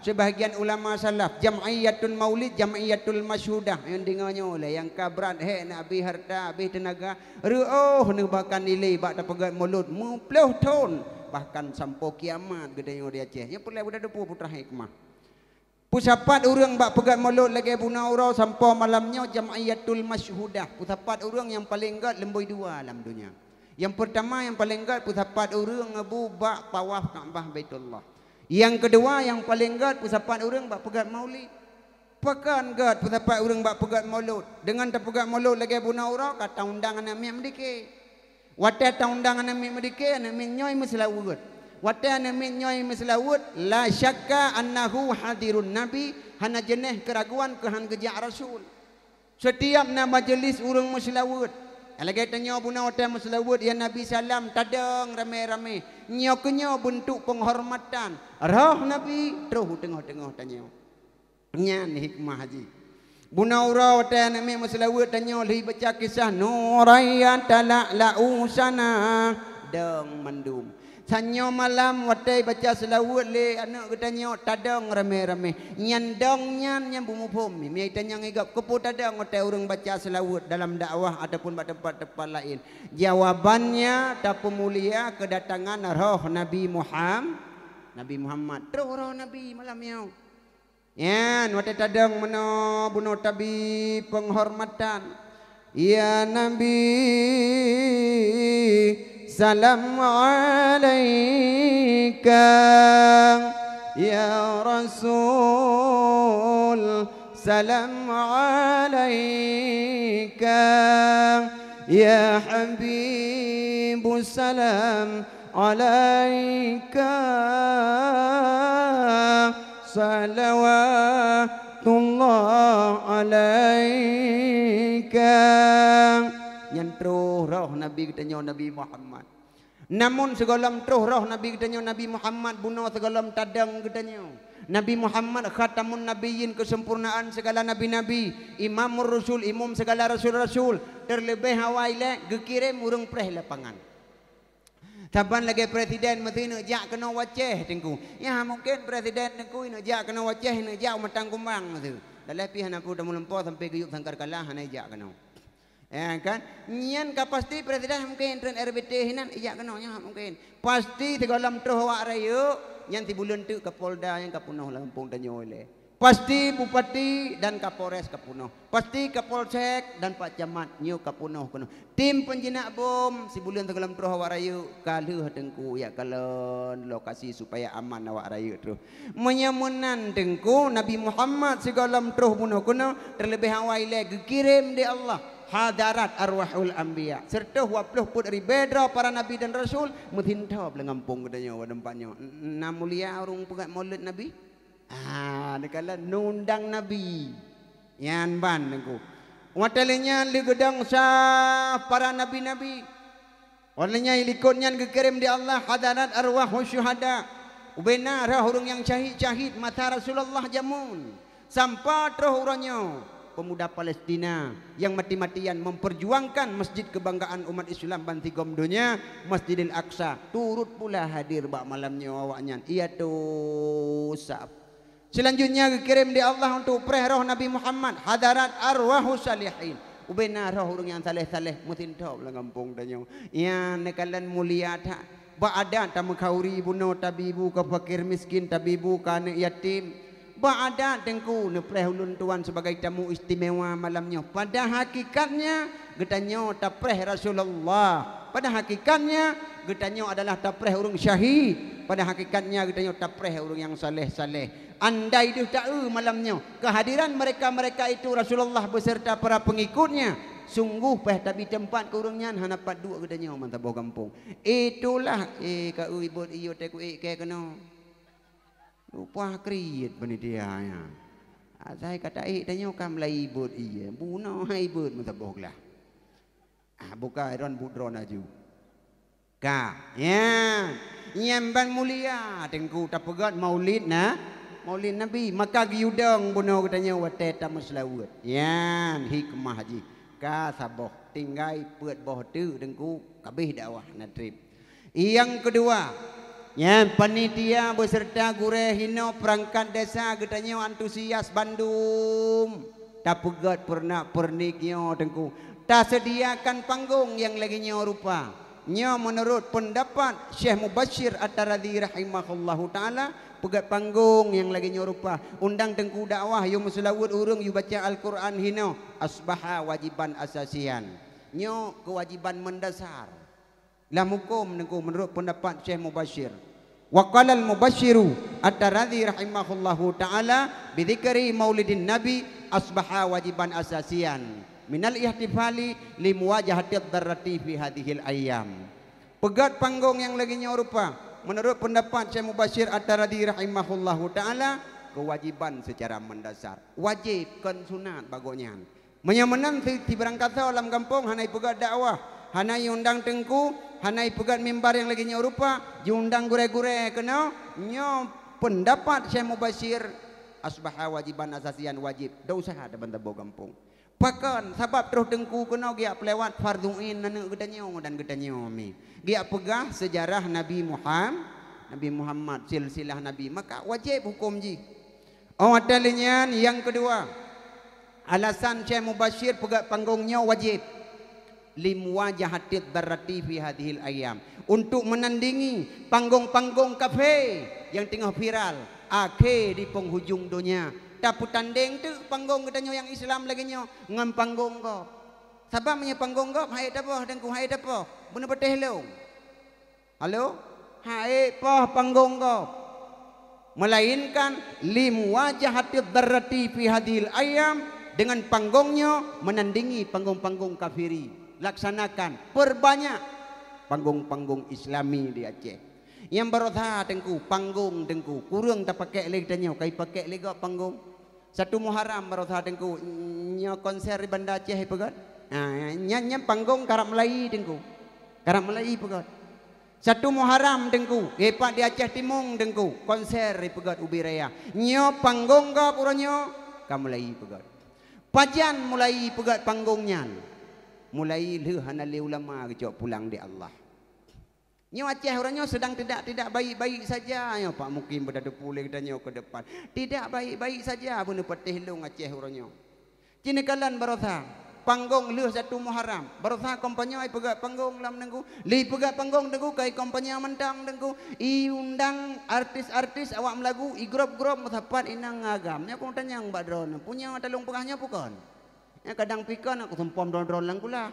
sebahagian ulama salaf, jam'iyatul maulid, jam'iyatul masyhudah. Nyang deungö nyoe lé, nyang ka brat hék, na abéh harta, abéh teunaga, reuôh neuh bahkan ilée bak tapeugèt mulod meuploh thon, bahkan sampoe kiamat geutanyoe di Aceh. Nyang peureulèe beutateupeue putra hikmah. Peusapat ureuëng bak peugèt mulod lagèe bunoe uroe sampoe malam nyoe jam'iyatul masyhudah. Peusapat ureuëng nyang paleng gèt leumboi dua lam donya. Nyang peurtama nyang paleng gèt peusapat ureuëng ngeubri bak tawaf Ka'bah Baitullah. Nyang keudua nyang paleng gèt peusapat ureuëng bak peugèt maulid. Pakon gèt peusapat ureuëng bak peugèt mulod? Deungon tapeugèt mulod lagèe bunoe uroe ka taundang aneuk miet meudike. Watèe taundang aneuk miet meudike, aneuk miet nyoe meuseulaweuet. Watèe aneuk miet nyoe meuseulaweuet, la syakka annahu hadirun nabi, hana jeunèh keuraguan keu han geujak rasul. Setiap na majelis ureuëng meuseulaweuet, lagèe tanyoe bunoe watèe meuseulaweuet, ya Nabi salam, tadong ramé-ramé. Nyoe keunyoe beuntuk peunghormatan. Roh Nabi troh u teungoh-teungoh tanyoe. Nyan hikmah jih. Bunoe uroe watèe aneuk miet meuseulaweuet tanyoe lheuh baca kisah Nuran yatala'la'u sana, dong mandum. Sanyoe malam watèe baca seulaweuet lé aneuk geutanyoe tadong ramé-ramé. Nyan dong nyan nyang beumuphom. Mita nyang igab keupeue tadong watèe ureuëng baca seulaweuet dalam dakwah ataupun bak teumpat-teumpat laén. Jawabannya tapeumulia keudatangan roh Nabi Muham-, Nabi Muhammad. Troh roh Nabi malam nyoe. Nyan watèe tadong meunoe bunoe tabi peunghormatan. Ya Nabi, salam alaika. Ya Rasul, salam alaika. Ya Habibu, salam alaika, salawatullah alaika. Nyan troh roh Nabi geutanyoe Nabi Muhammad. Namun sigohlom troh roh Nabi geutanyoe Nabi Muhammad, bunoe sigohlom tadong geutanyoe. Nabi Muhammad khatamun nabiyyin, keuseumpurnaan sigala nabi-nabi, imamur rusul, imum sigala rasul-rasul, teuleubeh awai lé geukirém ureuëng preh lapangan. Saban lagèe presiden meusti neuk jak keunoe u Aceh Teungku. Ya mungken presiden Teungku neuk jak keunoe u Aceh, neuk jak u Matang Kumbang meusti. Dalam pih hana peue tamulumpo sampai geuyueb sangkar kalah hana jak keunoe. Ya kan? Nyan ka pasti presiden mungken treun R B T hinan ijak keunoe nyan mungken. Pasti sigohlom troh awak rayeuk, nyan sibuleuen teuk Kapolda nyang ka peunoh lam gampông tanyoe lé. Pasti bupati dan Kapolres ka peunoh. Pasti Kapolsek dan Pak Camat nyoe ka peunoh keunoe. Tim peunjinak bom sibuleuen sigohlom troh awak rayeuk ka lheueh Teungku jak kalon lokasi supaya aman awak rayeuk troh. Meunyoe meunan Teungku, Nabi Muhammad sigohlom troh bunoe keunoe, teuleubeh awai lé geukirém lé Allah hadarat arwahul anbiya, siratoh dua ploh peuet ribèe droe para nabi dan rasul, meusintob lam gampông geutanyoe bak teumpat nyoe. Na mulia ureuëng peugèt mulod Nabi? Ah, neukalon neundang Nabi. Nyan ban Teungku. Watèe lheueh nyan lheueh geudong saf para nabi-nabi. Watèe nyan likot nyan geukirém lé Allah hadarat arwah syuhada. Ubena roh ureuëng nyang syahid-syahid masa Rasulullah jameun. Sampai troh uroe nyoe, pemuda Palestina nyang mati-matian memperjuangkan masjid kebanggaan umat Islam bansigom donya, Masjidil Aqsa, turut pula hadir bak malam nyoe awaknyan. Iatoh saf. Selanjutnya geukirém lé Allah untuk preh roh Nabi Muhammad, hadarat arwahus salihin. Ubena roh ureuëng nyang saleh-saleh meusintob lam gampông tanyoe. Nyan neukalon mulia that. Bak adat tameukauri bunoe tabi bu keu fakir miskin, tabi bu keu aneuk yatim. Bak adat Teungku neupreh ulôn tuan sebagai tamu istimewa malam nyoe. Pada hakikatnya geutanyoe tapreh Rasulullah. Pada hakikatnya geutanyoe adalah tapreh ureuëng syahid. Pada hakikatnya geutanyoe tapreh ureuëng nyang saleh-saleh. Andai deuh taeu malam nyoe kehadiran mereka-mereka itu, Rasulullah beserta para pengikutnya, Sunggoh payah tabi teumpat keu ureuëng nyan, hana pat duek geutanyoe meusaboh gampông. Itulah, eh, ka eu ibot iyot teuh ku ék keu keunoe. Lupa kriet panitia nyan. Asai ka taék tanyoe ka mulai ibot ié. Bunoe hai ibot meusaboh glah. Ah, buka iron buet droe laju. Ka, nyan, nyan ban mulia Teungku tapeugét maulid na, maulid Nabi. Maka geuyue dong bunoe geutanyoe watée tameuseulaweuet. Nyan hikmah jih. Ka saboh, tinggai peuet boh teuk Teungku, kabéh dakwah na treb. Nyang keudua, nyan panitia beuseureuta gurée hinoe peurangkat desa geutanyoe antusias bandum. Tapeugét peurenak-peurenik nyoe Teungku. Taseudiakan panggong nyang lagée nyoe rupa. Nyoe meunurot peundapat Syekh Mubashir At-Taradzi rahimahullahu taala, peugét panggong nyang lagée nyoe rupa. Undang Teungku dakwah, yue meuseulaweuet ureuëng, yue baca Al-Qur'an hinoe, asbaha wajiban asasian. Nyoe keuwajiban meundasar. Lam huköm Teungku meunurot peundapat Syekh Mubashir. Wa qalal Mubashiru At-Taradzi rahimahullahu taala, bidzikri maulidin Nabi asbaha wajiban asasian minal ihtifali limuwajahati dharrati fi hadzihil ayyam. Peugét panggong nyang lagée nyoe rupa, meunurot peundapat Syekh Mubashir At-Taradzi rahimahullahu taala, keuwajiban seucara meundasar. Wajéb, kon sunat bagoe nyan. Meunyoe meunan si, sibarangkasoe lam gampông hana ipeugét dakwah, hana iundang Teungku, hana ipeugét mimbar nyang lagée nyoe rupa, jiundang gurée-gurée keunoe, nyoe peundapat Syekh Mubashir, asbaha wajiban asasian wajéb, dong useuha taban saboh gampông. Pakon? Sabab troh Teungku keunoe geujak peulewat fardhu ain aneuëk geutanyoe dan geutanyoe mi. Geujak peugah seujarah Nabi Muham-, Nabi Muhammad, silsilah Nabi, maka wajéb huköm jih. Óh watée lheueh nyan nyang keudua, alasan Syekh Mubashir peugét panggong nyoe wajéb. Limuwajahati dharrati fi hadzihil ayyam. Untuk meunandingi panggong-panggong kafé nyang teungoh viral akhé di penghujung donya. Tapeutandeng teuk panggong geutanyoe nyang Islam lagée nyoe ngon panggong gob. Sabab meunyoe panggong gob hai tapoh Teungku, hai tapoh, beuneupatéh lông. Halo? Hai poh panggong gob. Melainkan limuwajahati dharrati fi hadzihil ayyam, dengan panggong nyoe meunandingi panggong-panggong kafiri. Laksanakan, peurbanyak panggong-panggong Islami di Aceh. Nyang barosa Teungku, panggong Teungku, kureueng tapakék lé geutanyoe, ka ipakék lé gob panggong. Satu Muharram barosa Teungku, nyoe konser di Banda Aceh ipeugét. Ha, nyan, nyan panggong karab meulayi Teungku. Karab meulayi ipeugét. Satu Muharram Teungku, ipat di Aceh Timong Teungku, konser ipeugét ubé raya. Nyoe panggong gob uroe nyoe ka meulayi ipeugét. Pajan meulayi ipeugét panggong nyan? Meulayi lheueh hana lé ulama geucok pulang di Allah. Nyoe Aceh uroe nyoe sedang tidak-tidak baik-baik saja. Nyoe Pak Mukim beutateupeue lé geutanyoe ke depan. Tidak baik-baik saja beuneupatéh lông Aceh uroe nyoe. Ci neukalon barosa, panggong lheueh satu Muharram. Barosa kampanye ipeugét panggong lam Teungku. Lé ipeugét panggong Teungku ka ikampanye mantong Teungku. Iundang artis-artis awak meulagu, igrop-grop meusapat inong agam. Nyoe kutanyong bak droeneuh, punya talong peugah nyoe bukon? Nyoe kadang pikon aku seumpom droe-droe lam kulah.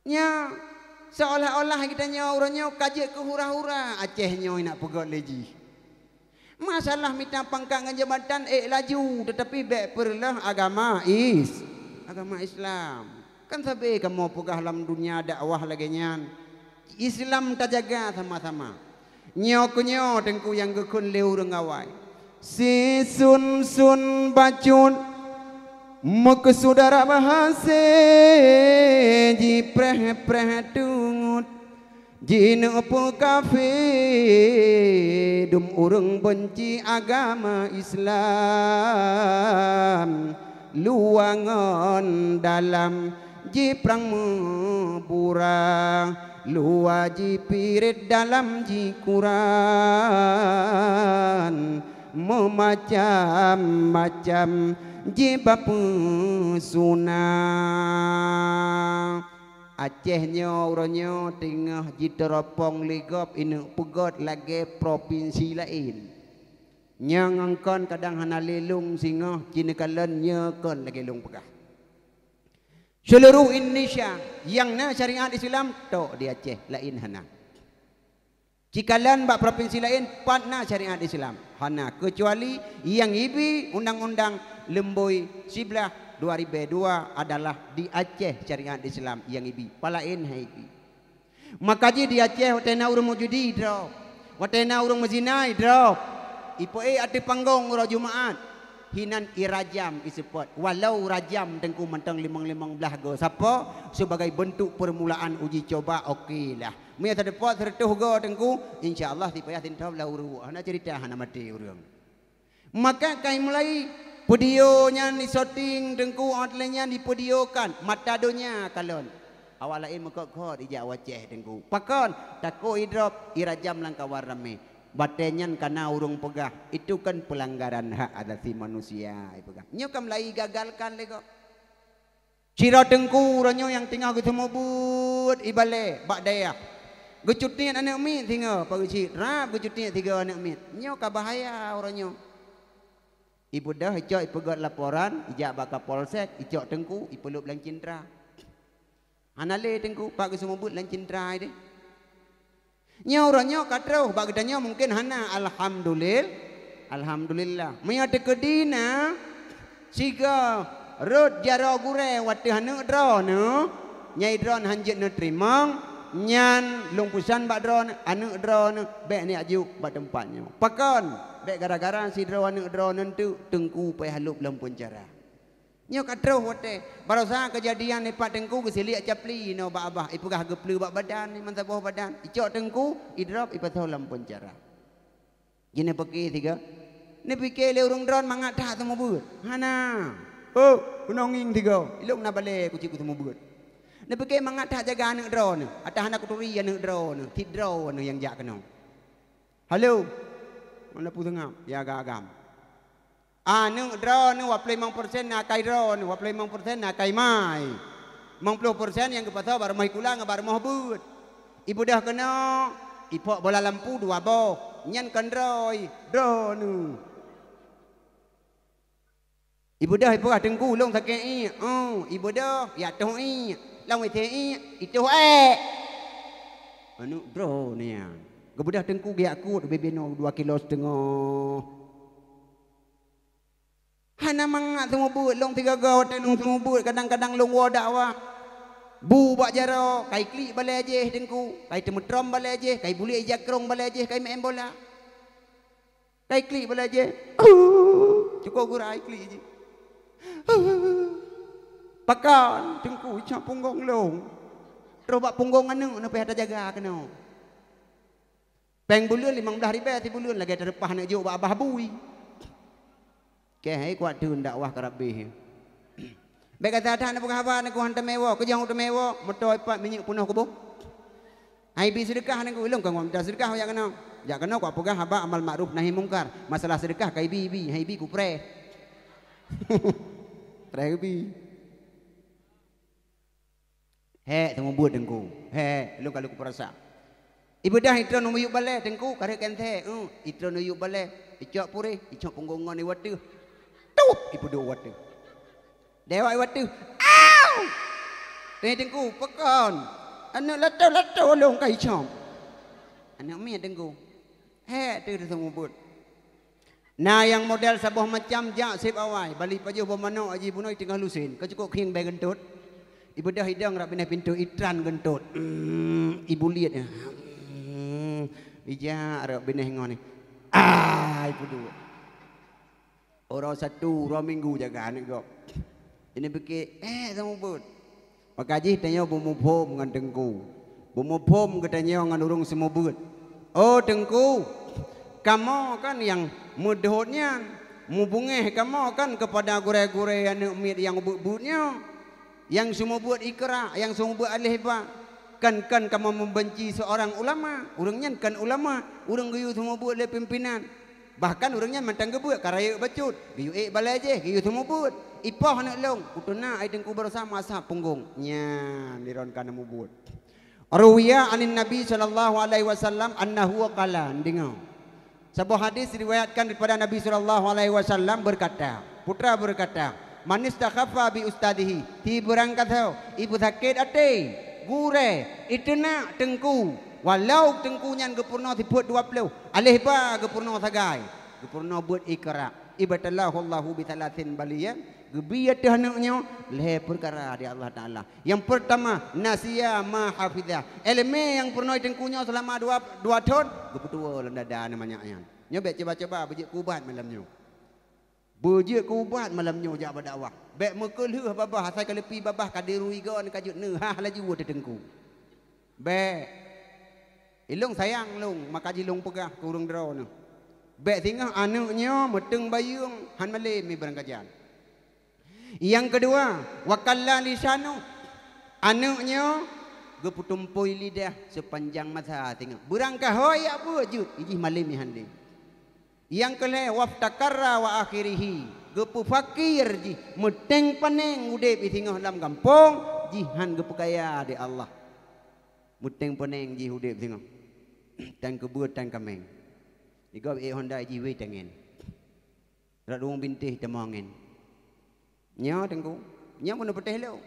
Nyoe, seolah-olah geutanyoe uroe nyoe ka jeuet keu hura-hura Aceh nyoe nak peugét lé jih. Masalah mita pangkat ngon jabatan ék laju, teutapi bék peureuloh agama Is-, agama Islam. Kan sabe kamoe peugah lam dunia dakwah lagée nyan, Islam tajaga sama-sama. Nyoe keuh nyoe Teungku nyang geukheun lé ureuëng awai. Sisun-sun bacut meukeusudara bahase jipreh-preh teungut, jineuk peukafé dum ureuëng beunci agama Islam. Luwa ngon dalam jiprang meubura, luwa jipirit dalam jikuran, meumacam-macam jiba peusuna. Aceh nyoe uroe nyoe teungoh jiteuropong lé gob ineuk peugét lagée propinsi laén. Nyang angkon kadang hana lé lông singoh, ci neukalon nyoe kon lagée lông peugah. Seuluruh Indonesia nyang na syariat Islam tok di Aceh, laén hana. Ci kalon bak propinsi laén pat na syariat Islam, hana, keucuali nyang ibi undang-undang leumbôi siblaih dua ribèe dua adalah di Aceh syariat Islam nyang ibi. Palaén hai ibi. Maka jih di Aceh watèe na ureueng meujudi idrop. Watèe na ureueng meuzina idrop. Ipeuék ateueh panggong uroe Jumaat. Hinan irajam iseupôt. Walau rajam teungku mantong limong-limong blaih goe sapo, sebagai bentuk permulaan uji coba, oke lah. Meunyo teuseupôt seureutôh goe teungku, insya Allah sipayah sintop lam uruek. Hana cerita hana maté ureueng. Maka kai mulai video nyan disyuting teungku, outlet nyan divideokan, mata donya kalon. Awak laén meukot-kot ijak u Aceh teungku. Pakon? Takot idrop, irajam lam kawan ramé. Watèe nyan ka na ureueng peugah, itu kan pelanggaran hak asasi manusia, ipeugah. Nyoe ka mulai igagalkan lé gob. Sidroe teungku uroe nyoe nyang teungoh geuseumeubeuet ibalè bak dayah. Geucutiet aneuk miet singoh, Pak Geuchik, rab geucutiet sigoe aneuk miet. Nyoe ka bahaya uroe nyoe. Ibeudôh icok ipeugèt laporan, ijak bak Kapolsek, icok teungku, ipeulôb lam cintra. Hana lé teungku, pat geuseumeubeuet lam cintra idéh. Nyoe uroe nyoe ka troh, bak geutanyoe mungken hana, alhamdulil-, alhamdulillah. Meunyoe teukeudi na sigoe rhot jaroe gurèe watèe aneuk droeneuh, nyang droeneuh han jeuet neuteurimong, nyan lôn peusan bak droeneuh, aneuk droeneuh bèk neujak jok bak teumpat nyoe. Pakon? Bèk gara-gara sidroe aneuk droeneuh teuk teungku payah lôb lam peunjara. Nyoe ka troh watèe. Baroesa keujadian nibak teungku geusiliek capli inoe bak babah, ipeugah geupleue bak badan, meusaboh badan. Icok teungku, idrop, ipasoe lam peunjara. Jih neupiké sigoe. Neupiké lé ureueng droeneuh mangat that seumeubeuet. Hana. Oh, keunoe ngieng sigoe. Ilôn na balè kucit keu seumeubeuet. Neupiké mangat that jaga aneuk droeneuh. Atawa hana kuturi aneuk droeneuh. Cit droeneuh nyang jak keunoe. Halo. Mana peue seungab? Ya agam-agam. Aneuk droeneuh dua ploh limong persen na akai droeneuh, dua ploh limong persen na akai mai. Limong ploh persen nyang geupasoe bak rumoh sikula ngon bak rumoh beuet. Ibeudôh keunoe, ipok bola lampu dua boh, nyan kon droe, droeneuh. Ibeudôh ipeugah teungku lôn sakét iék. Oh, ibeudôh, ijak toh iék. Lam W C iék, itoh ék. Aneuk droeneuh nyan. Geubeudôh teungku geujak kut ubé-bé noe dua kilo siteungoh. Hana mangat seumeubeuet, lôn sigoe-goe watèe lôn seumeubeuet, kadang-kadang lôn woe dakwah. Bu bak jaroe, kai klik balè jih teungku, kai teumeutrom balè jih, kai buliek ija krông balè jih, kai meu'en bola. Kai klik balè jih. Cukôp gura ai klik jih. Pakon teungku icok punggong lôn. Troh bak punggong aneuk neuh payah tajaga keunoe. Péng buleuen limong blaih ribèe sibuleuen lagèe tareupah aneuk jok bak babah bui. Kèe hai kuat theun dakwah ka rabéh. Bèk gata that neupeugah haba neuk han teumé woe, keujeueng teumé woe, moto ipat minyeuk peunoh kuboh. Hai bi seudeukah neuk ilong ka ngom seudeukah jak keunoe. Jak keunoe kuat peugah haba amal makruf nahi mungkar. Masalah seudeukah kai bi, bi, hai bi kupreh. Preh bi. Hék, seumeubeuet teungku. Hék, lôn ka lôn kupeurasa. Ibeudôh itron miyueb balè teungku, kareuet keuntèe. Uh, itron miyueb balè, icok puréh, icok punggong ngon iwateuh. Tup, ipeuduek wateuh. Dewak iwateuh. Au! Teuh teungku, pakon? Aneuk lato-lato lôn ka icok. Aneuk miet teungku. Hék, teuh seumeubeuet. Na nyang model saboh macam jak sép awai, bali pajoh boh manok aji bunoe teungoh lusen, ka cukôp khieng bèe geuntot. Ibeudôh idong rab binéh pintoe itran geuntot. Mm, ibuliet. Mm, ijak rab binéh ngon ni. Ah, ipeuduek. Uroe Sabtu, uroe Minggu jaga aneuk gob. Ini pikir, eh, sama buet. Maka jih tanyoe beumuphom ngon teungku. Beumuphom geutanyoe ngon ureuëng seumeubeuet. Oh teungku, kamoe kan nyang meudhôt nyan, mubungéh kamoe kan keupada gurée-gurée aneuëk miet nyang beuet-beuet nyoe, nyang seumeubeuet Iqra, nyang seumeubeuet alif ba. Kan-kan kamoe meubanci seurang ulama, ureuëng nyan kan ulama, ureuëng geuyue seumeubeuet lé pimpénan. Bahkan ureuëng nyan mantong geubeuet ka rayeuk bacut, geuyue ék balée jéh, geuyue seumeubeuet. Ipoh aneuëk lôn, kutuna ai teungku baroesa masa punggong. Nyan diron kana mubuet. Ruwiya anin Nabi sallallahu alaihi wasallam annahu qala, deungoe. Saboh hadis diriwayatkan daripada Nabi sallallahu alaihi wasallam berkata, putra berkata, "Man istakhaffa bi ustadihi," si beurangkasoe ipeusakét até gurée, iteunak teungku, walau teungku nyan geupeurunoe sifeuet dua ploh, alif ba geupeurunoe sagai, geupeurunoe beuet Iqra. Ibtalahullahu bi thalathin baliyan, geubi ateueh aneuk nyoe lhée peukara di Allah Taala. Nyang peurtama, nasiya ma hafizah. Iéleumé nyang peurunoe teungku nyoe seulama dua, dua thon, geupeutuwoe lam dada aneuk manyak nyan. Nyoe bék cuba-cuba beujeuet keu ubat malam nyoe. Beujeuet keu ubat malam nyoe jak bak dakwah. Bék meukeulheueh babah, asai ka leupie babah ka dirui gon ka jeuet neuhah laju ateueh teungku. Bék. Ilong sayang lôn, maka jilong peugah keu ureuëng droeneuh. Bék singoh aneuk nyoe meuteung bayeueng han malém mi beurangkajan. Nyang keudua, wakalla lisanu. Aneuk nyoe geupeutumpôi lidah seupanjang masa singoh. Beurangkaho jak beuet jeuet, ijih malém mi han lé. Nyang keulhée, waftakarra wa akhirihi, geupeufakir jih, meuténg paneng udeb i singoh lam gampông, jih han geupeukaya di Allah. Meuténg paneng jih udeb singoh. Tan keubeue tan kaméng. Igob ék honda jih wéh tangen. Rot ruweueng bintéh tamong angén. Nyoe teungku, nyoe meuneu peutéh lôn.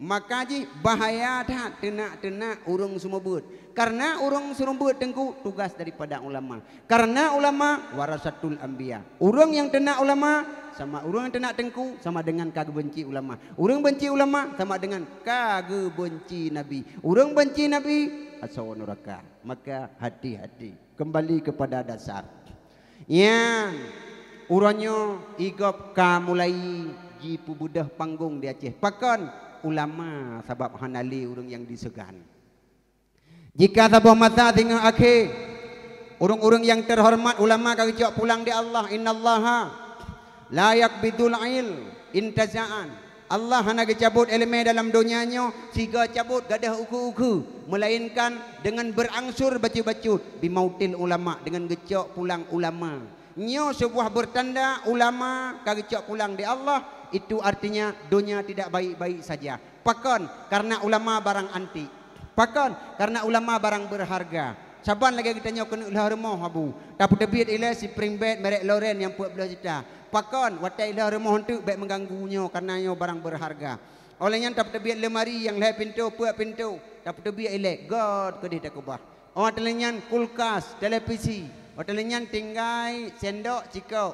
Maka jih bahaya that teunak-teunak ureuëng seumeubeuet. Kareuna ureuëng seumeubeuet teungku tugas daripada ulama. Kareuna ulama warasatul anbiya. Ureuëng nyang teunak ulama sama ureuëng nyang teunak teungku sama dengan ka geubenci ulama. Ureuëng benci ulama sama dengan ka geubenci Nabi. Ureuëng benci Nabi asoe nuraka. Maka hati-hati. Kembali kepada dasar. Nyan, uroe nyoe igob ka mulai jipeubeudoh panggong di Aceh. Pakon? Ulama, sabab hana lé ureuëng nyang diseugan. Jika saboh masa singoh akhé, ureuëng-ureuëng nyang teuhoreumat ulama ka geucok pulang di Allah, innallaha la yaqbidul ilm intiza'an. Allah hana geucabot iéleumé dalam donya nyoe sigoe cabot gadôh ukeue-ukeue, meulainkan deungon beurangsur bacut-bacut, bimautil ulama, deungon geucok pulang ulama. Nyoe seubuah beurtanda ulama ka geucok pulang di Allah, itu artinya donya tidak baik-baik saja. Pakon? Kareuna ulama barang antik. Pakon? Kareuna ulama barang beurharga. Saban lagée geutanyoe keuneuk lheueh rumoh, Abu. Tapeuteubiet ilée spring bed merek Loren nyang peuet blaih juta. Pakon? Watée ilheueh rumoh eunteuk bék meuganggu nyoe, kareuna nyoe barang beurharga. Óh lheueh nyan tapeuteubiet lemari nyang lhée pintoe, peuet pintoe. Tapeuteubiet ilée, göt keudeh takeubah. Óh lheueh nyan kulkas, televisi. Óh lheueh nyan tinggai sendok, cikok.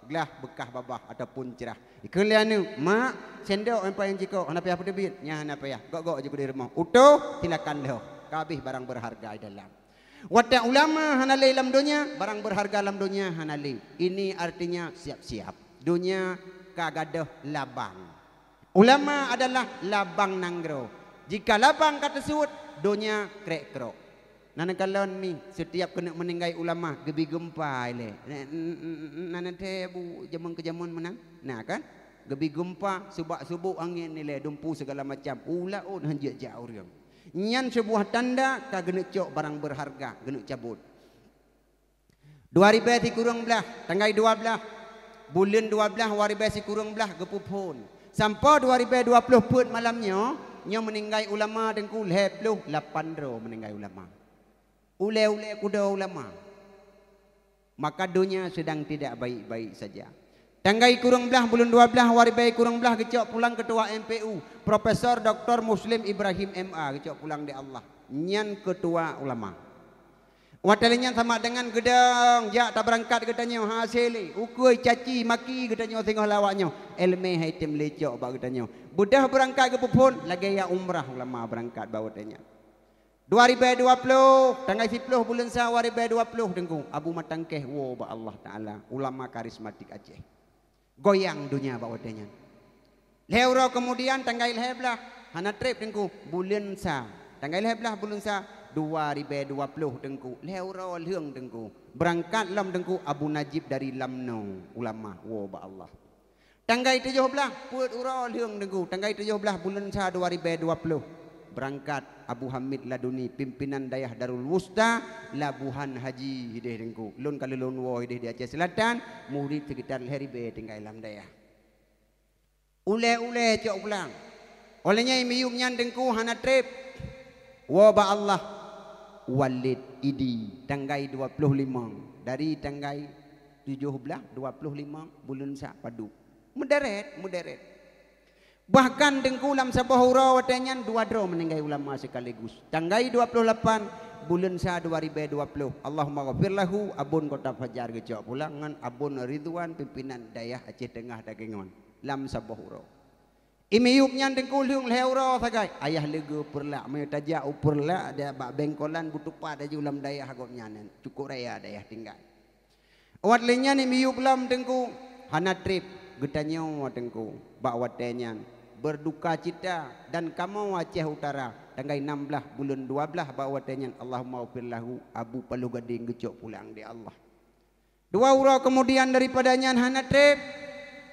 Glah beukah babah ataupun crah. Ikheun lé aneuk, "Mak, sendok nyang payah jikok, hana payah peuteubiet." "Nyan hana payah, gok-gok jih keudeh rumoh." Utoh, silakan lheueh. Ka habéh barang beurharga di dalam. Watée ulama hana lé lam donya, barang beurharga lam donya hana lé. Ini artinya siap-siap. Donya ka gadôh labang. Ulama adalah labang nanggroe. Jika labang ka teusuet, donya krek-krok. Na neukalon mi, setiap keuneuk meuninggai ulama geubi geumpa ilée. Na thée bu jameun keu jameun meunan? Na kan? Geubi geumpa, subak-subok angén ilée, dumpu sigala macam. U laôt han jeuet jak ureuëng. Nyan seubuah tanda ka geuneuk cok barang beurharga, geuneuk cabot. Dua ribée sikureueng blaih, tanggai dua blaih, buleuen dua blaih, dua ribée sikureueng blaih geupeuphon. Sampoe dua ribée dua ploh peuet malam nyoe, nyoe meuninggai ulama teungku lhée ploh lapan droe meuninggai ulama. Ulée-ulée kudo ulama. Maka donya sedang tidak baik-baik saja. Tanggai kureueng blaih buleuen dua blaih dua ribée kureueng blaih geucok pulang keutua M P U, Profesor Doktor Muslim Ibrahim M A geucok pulang di Allah. Nyan keutua ulama. Watée lheueh nyan sama dengan geudong jak tabeurangkat geutanyoe hase lé, ukeue caci maki geutanyoe singoh lawak nyoe, iéleumé hai tem lecok bak geutanyoe. Beudôh beurangkat geupeuphon lagée nyang umrah ulama beurangkat bak watée nyan. Dua ribée dua ploh, tanggai siploh buleuen sa dua ribée dua ploh teungku, Abu Matangkeh woe bak Allah Taala, ulama karismatik Aceh. Goyang donya bak watée nyan. Lhée uroe keumudian tanggai lhée blaih, hana treb teungku, buleuen sa. Tanggai lhée blaih buleuen sa dua ribée dua ploh teungku, lhée uroe lheueng teungku. Beurangkat lom teungku Abu Najib dari Lamno, ulama woe bak Allah. Tanggai tujoh blaih peuet uroe lheueng teungku, tanggai tujoh blaih buleuen sa dua ribée dua ploh. Beurangkat Abu Hamid Laduni, pimpinan dayah Darul Wusta, Labuhan Haji hideh teungku. Lôn ka lôn woe hideh di Aceh Selatan, murit sekitar lhée ribée tinggai lam dayah. Ulée-ulée cok pulang. Óh lheueh nyan miyueb nyan teungku hana treb. Woe bak Allah. Walid Idi tanggai dua ploh limong. Dari tanggai tujoh blaih dua ploh limong buleuen sa padub. Meuderet, meuderet. Bahkan Teungku lam saboh uroe watée nyan dua droe meuninggai ulama sekaligus. Tanggai dua ploh lapan buleuen sa dua ribée dua ploh, Allahumma ghafir lahu Abon Kota Fajar geucok pulang ngon Abon Ridwan pimpinan dayah Aceh Teungah Takengon lam saboh uroe. Imiyup nyan Teungku lheueng lhée uroe sagai, ayah leugeue Peureulak, meunyoe tajak u Peureulak bak Bengkolan beutupat laju lam dayah gobnyan, cukôp raya dayah tinggai. Awat lé nyan imiyup lom Teungku, hana treb geutanyoe Teungku bak watée nyan, berdukacita dan kamoe Aceh Utara, tanggai nam blaih buleuen dua blaih bak watée nyan, Allahumma ghafir lahu Abu Paloh Gadeng geucok pulang di Allah. Dua uroe keumudian daripada nyan hana treb,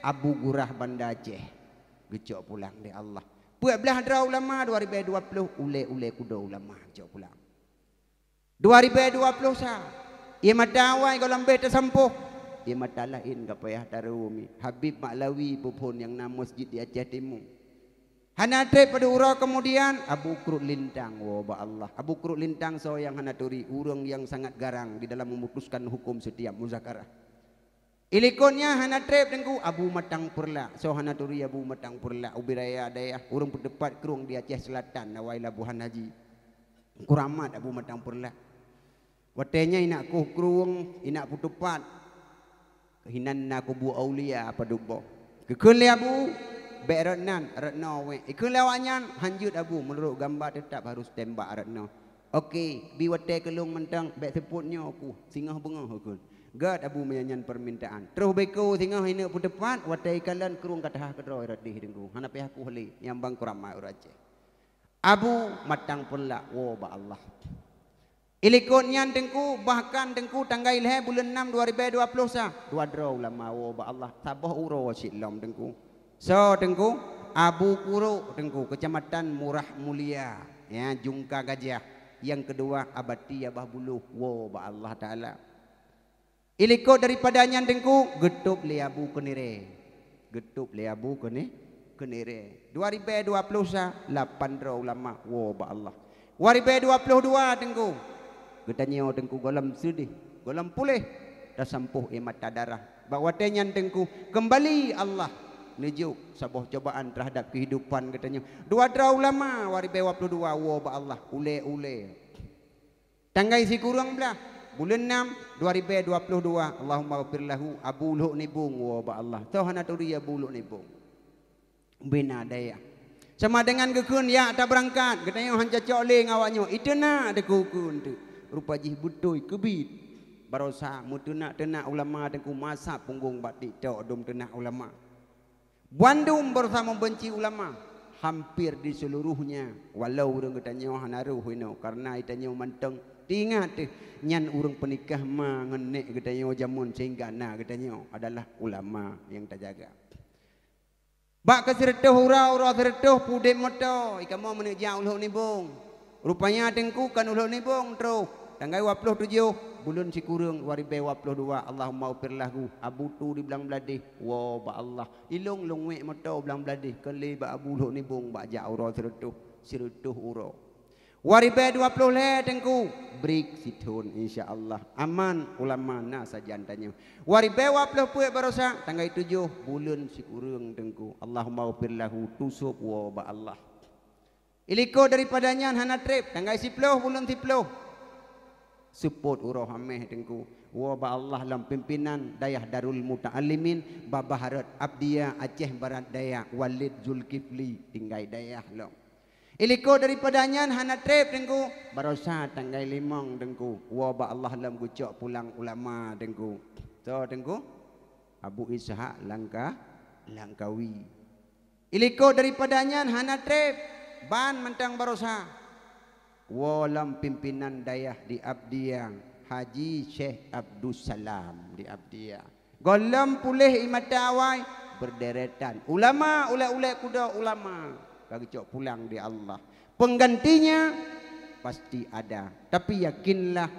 Abu Gurah Banda Aceh geucok pulang di Allah. Peuet blaih droe ulama dua ribée dua ploh, ulée-ulée kudo ulama geucok pulang. Dua ribée dua ploh sa, ie mata awai gohlom béh tasampôh, ie mata laén ka payah taroe mi. Habib Maklawi peuphon nyang na meuseujid di Aceh Timu. Hana treb padub uroe keumudian, Abu Krut Lintang woe bak Allah. Abu Krut Lintang soe nyang hana turi, ureuëng nyang sangat garang di dalam memutuskan huköm setiap muzakarah. Ilikot nyan hana treb Teungku, Abu Matang Peureulak. Soe hana turi Abu Matang Peureulak, ubé raya dayah, ureuëng peuteupat krueng di Aceh Selatan, awai Labuhan Haji. Kuramat Abu Matang Peureulak. Watée nyan inak koh krueng, inak peuteupat. Hinan na kubu aulia padub boh. Geukheun lé Abu, bék rot nan, rot noe wék. Ikheun lé awaknyan, hanjeuet Abu, meunurot gamba teutab harôh tembak rot noe. Oke, bi watée keu lôn mantong, bék seupôt nyoe ku, singoh beungoh kheun. Gét Abu meunyan nyan peumintaan. Troh béko singoh ineuk peuteupat, watée ikalon krueng ka teuhah keudroe rot deh Teungku. Hana payah kuh lé, nyang bang kuramat ureuëng Aceh. Abu Matang Peureulak woe bak Allah. Ilikot nyan Teungku, bahkan Teungku tanggai lhée buleuen nam dua ribée dua ploh sa, dua droe ulama woe bak Allah, saboh uroe cit lom Teungku. Soe Teungku? Abu Kurok Teungku, Kecamatan Murah Mulia, ya, Jungka Gajah. Nyang keudua Abati Abah Buloh woe bak Allah Taala. Ilikot daripada nyan Teungku, geutôb lé Abu Keunirée. Geutôb lé Abu Keuni-, Keunirée. Dua ribée dua ploh sa, lapan droe ulama woe bak Allah. Dua ribée dua ploh dua Teungku, geutanyoe Teungku gohlom seudeh, gohlom puléh, tasampôh ie mata darah. Bak watée nyan Teungku, keumbali Allah neujok saboh cobaan teuhadab keuhidupan geutanyoe. Dua droe ulama dua ribée dua ploh dua woe bak Allah, ulée-ulée. Tanggai sikureueng blaih, buleuen nam, dua ribée dua ploh dua, Allahumma ghafir lahu, Abu Lhok Nibong woe bak Allah. Soe hana turi Abu Lhok Nibong? Bina dayah. Sama dengan geukheun, "Yak, tabeurangkat," geutanyoe han cocok lé ngon awak nyoe. Iteunak Teungku kheun teuk. Rupa jih beutôi keubiet. Barosa meuteunak-teunak ulama Teungku, masa punggong bak TikTok dum teunak ulama. Bandum berusaha membenci ulama hampir di seluruhnya, walau ureuëng geutanyoe hana roh inoe, karena geutanyoe mantong teuingat teuh nyan ureuëng peunikah ma ngon nék geutanyoe jameun sehingga na geutanyoe adalah ulama nyang tajaga. Bak keu sireutôh uroe, uroe sireutôh pudeb moto, i kamoe meuneuk jak u Lhok Nibong. Rupanya Teungku kon u Lhok Nibong troh. Tanggai dua ploh tujoh buleuen sikureueng dua ribée dua ploh dua, Allahumma ghfir lahu, Abu Tu di Blang Bladeh, woe bak Allah. Ilong lôn wék moto Blang Bladeh, kon lé bak Abu Lhok Nibong bak jak uroe sireutôh, sireutôh uroe. Dua ribée dua ploh lhée Teungku, break sithon insya Allah. Aman ulama na sajan tanyoe. Dua ribée dua ploh peuet barosa, tanggai tujoh buleuen sikureueng Teungku. Allahumma ghfir lahu, tusôb woe bak Allah. Ilikot daripada nyan hana treb, tanggai siploh buleuen siploh. Seupôt uroe Haméh Teungku. Woe bak Allah lom pimpinan Dayah Darul Muta'allimin Babah Rot Abdiya Aceh Barat Daya Walid Zulkifli tinggai dayah lom. Ilikot daripada nyan hana treb Teungku, barosa tanggai limong Teungku. Woe bak Allah lom geucok pulang ulama Teungku. Soe Teungku? Abu Ishak Langka-, Langkawi. Ilikot daripada nyan hana treb, ban mantong barosa. Woe lom pimpinan dayah di Abdiya, Haji Syekh Abdussalam di Abdiya. Gohlom puléh ie mata awai, berderetan. Ulama, ulée-ulée kudo ulama, ka geucok pulang di Allah. Penggantinya pasti ada. Tapi yakinlah,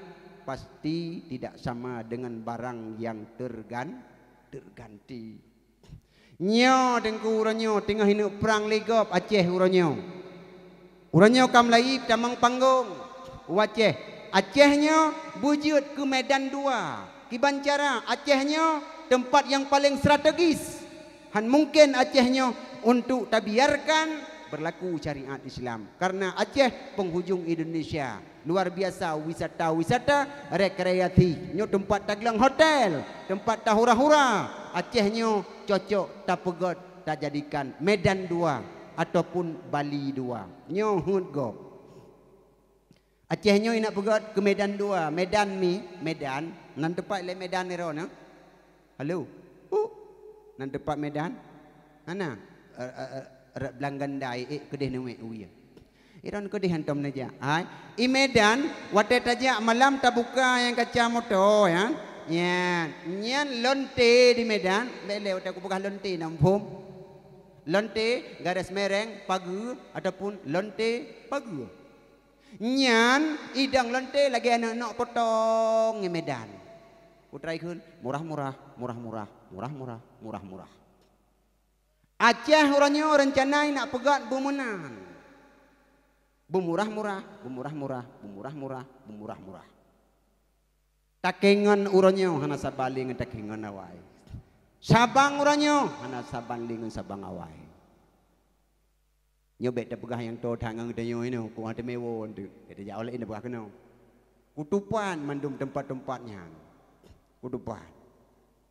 pasti tidak sama dengan barang yang tergan-, terganti. Nyoe Teungku uroe nyoe teungoh ineuk prang lé gob Aceh uroe nyoe. Uroe nyoe ka meulayeue tamong panggong u Aceh. Aceh nyoe beujeuet keu medan dua. Kiban cara Aceh nyoe teumpat nyang paleng strategis. Han mungken Aceh nyoe untuk tabiarkan berlaku syariat Islam. Karena Aceh penghujung Indonesia. Luar biasa wisata-wisata rekreasi. Nyoe teumpat tagleueng hotel, teumpat tahura-hura. Aceh nyoe cocok tapeugöt tajadikan Medan dua ataupun Bali dua. Nyoe heuet gob. Aceh nyoe inak peugöt keu Medan dua, Medan mi, Medan, nan teumpat lé Medan iro na. Halo. Uh. Nan teumpat Medan. Hana. Eh, eh, eh, rot blang ganda, eh, eh, keudeh neuwek uye. Iron keudeh hantom neujak. Hai, i Medan, watèe tajak malam tabuka nyang kaca moto, ya. Nyan, nyan lonte di Medan, bèk lé watèe kupeugah lonte na muphom. Lonte, garis mereng, pageue, ataupun lonte, pageue. Nyan idong lonte lagèe aneuk nok potong ngon Medan. Putra ikheun, murah-murah, murah-murah, murah-murah, murah-murah. Aceh uroe nyoe reuncana nak peugöt beumeunan. Beumurah-murah, beumurah-murah, beumurah-murah, beumurah-murah. Takengon uroe nyoe hana saban lé ngon takengon awai. Sabang uroe nyoe hana saban lé ngon sabang awai. Nyoe bèk tapeugah nyang toe that ngon geutanyoe nyoe, ku hana teumé woe teuk. Bèk tajak oleh ini peugah keunoe. Kutupan mandum teumpat-teumpat nyan. Kutupan.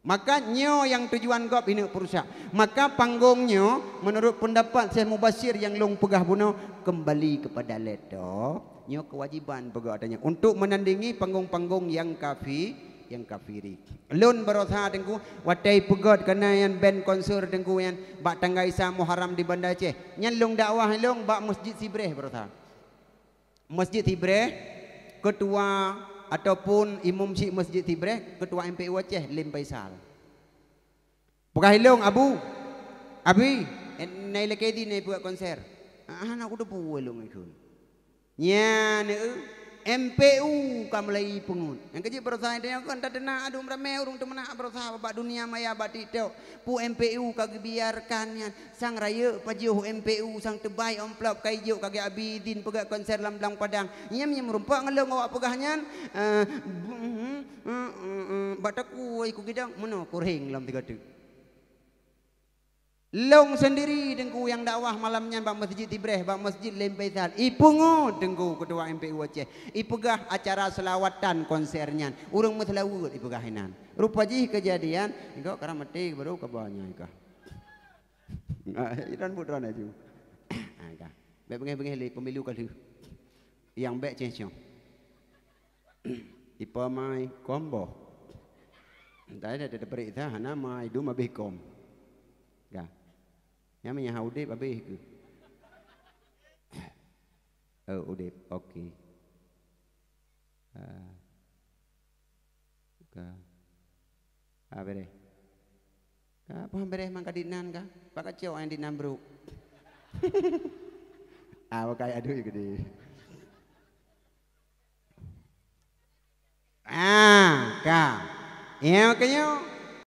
Maka nyoe nyang tujuan gob ineuk peurusak. Maka panggong nyoe, menurut pendapat Syekh Mubashir nyang lôn peugah bunoe, kembali kepada laptop. Nyoe kewajiban peugah tanyoe untuk menandingi panggong-panggong nyang kafi-, nyang kafiri. Lôn barosa Teungku, watèe peugöt keunan nyan band konser Teungku nyan bak tanggai sa Muharram di Banda Aceh. Nyan lôn dakwah lôn bak Masjid Sibreh barosa. Masjid Sibreh, ketua ataupun imum syik Masjid Sibreh, ketua M P U Aceh, Lim Faisal. Peugah ilong, "Abu, Abi, eh, nai lakèe di nai peugöt konser." "Ah, hana kuteupeue ilong ikheun." Nyan, eh, M P U ka mulai peungeut. Nyang keujieb barosa tanyoe kon tateunak adum ramè ureueng teumeunak barosa bak dunia maya bak TikTok. Peue M P U ka geubiarkan nyan. Sang rayeuk pajoh M P U, sang teubai amplop ka ijok ka geuabi idin peugöt konser lam Blang Padang. Nyan nyang meurumpok ngon lôn awak peugah nyan, eh, bak takue ku gidong, meunoe kurheng lom tiga teuk. Lôn sendiri Teungku nyang dakwah malam nyan bak Masjid Sibreh, bak Masjid Lim Faisal. Ipeungeut Teungku ketua M P U Aceh. Ipeugah acara seulawatan konser nyan. Ureueng meuseulaweuet ipeugah inan. Rupa jih keujadian, engkau karang maté baru ka ba nyan kah. Ah, iran buet droe laju. Ah, ka. Bèk beungèh-beungèh lé pemilu ka lheueh. Nyang bèk céh-céh. Ipa mai kom boh. Entah ada, ada peuriksa, hana mai, dum abéh kom. Ka. Nyang meunyaha udép abéh keuh. Oh, udép. Oke. Ah. Ka. Ah, bereh. Ka, paham bereh mang ka dinan ka? Bak kacok nyang dinan brok. Ah, pakai aduh gede. Ah, ka. Ya, makanya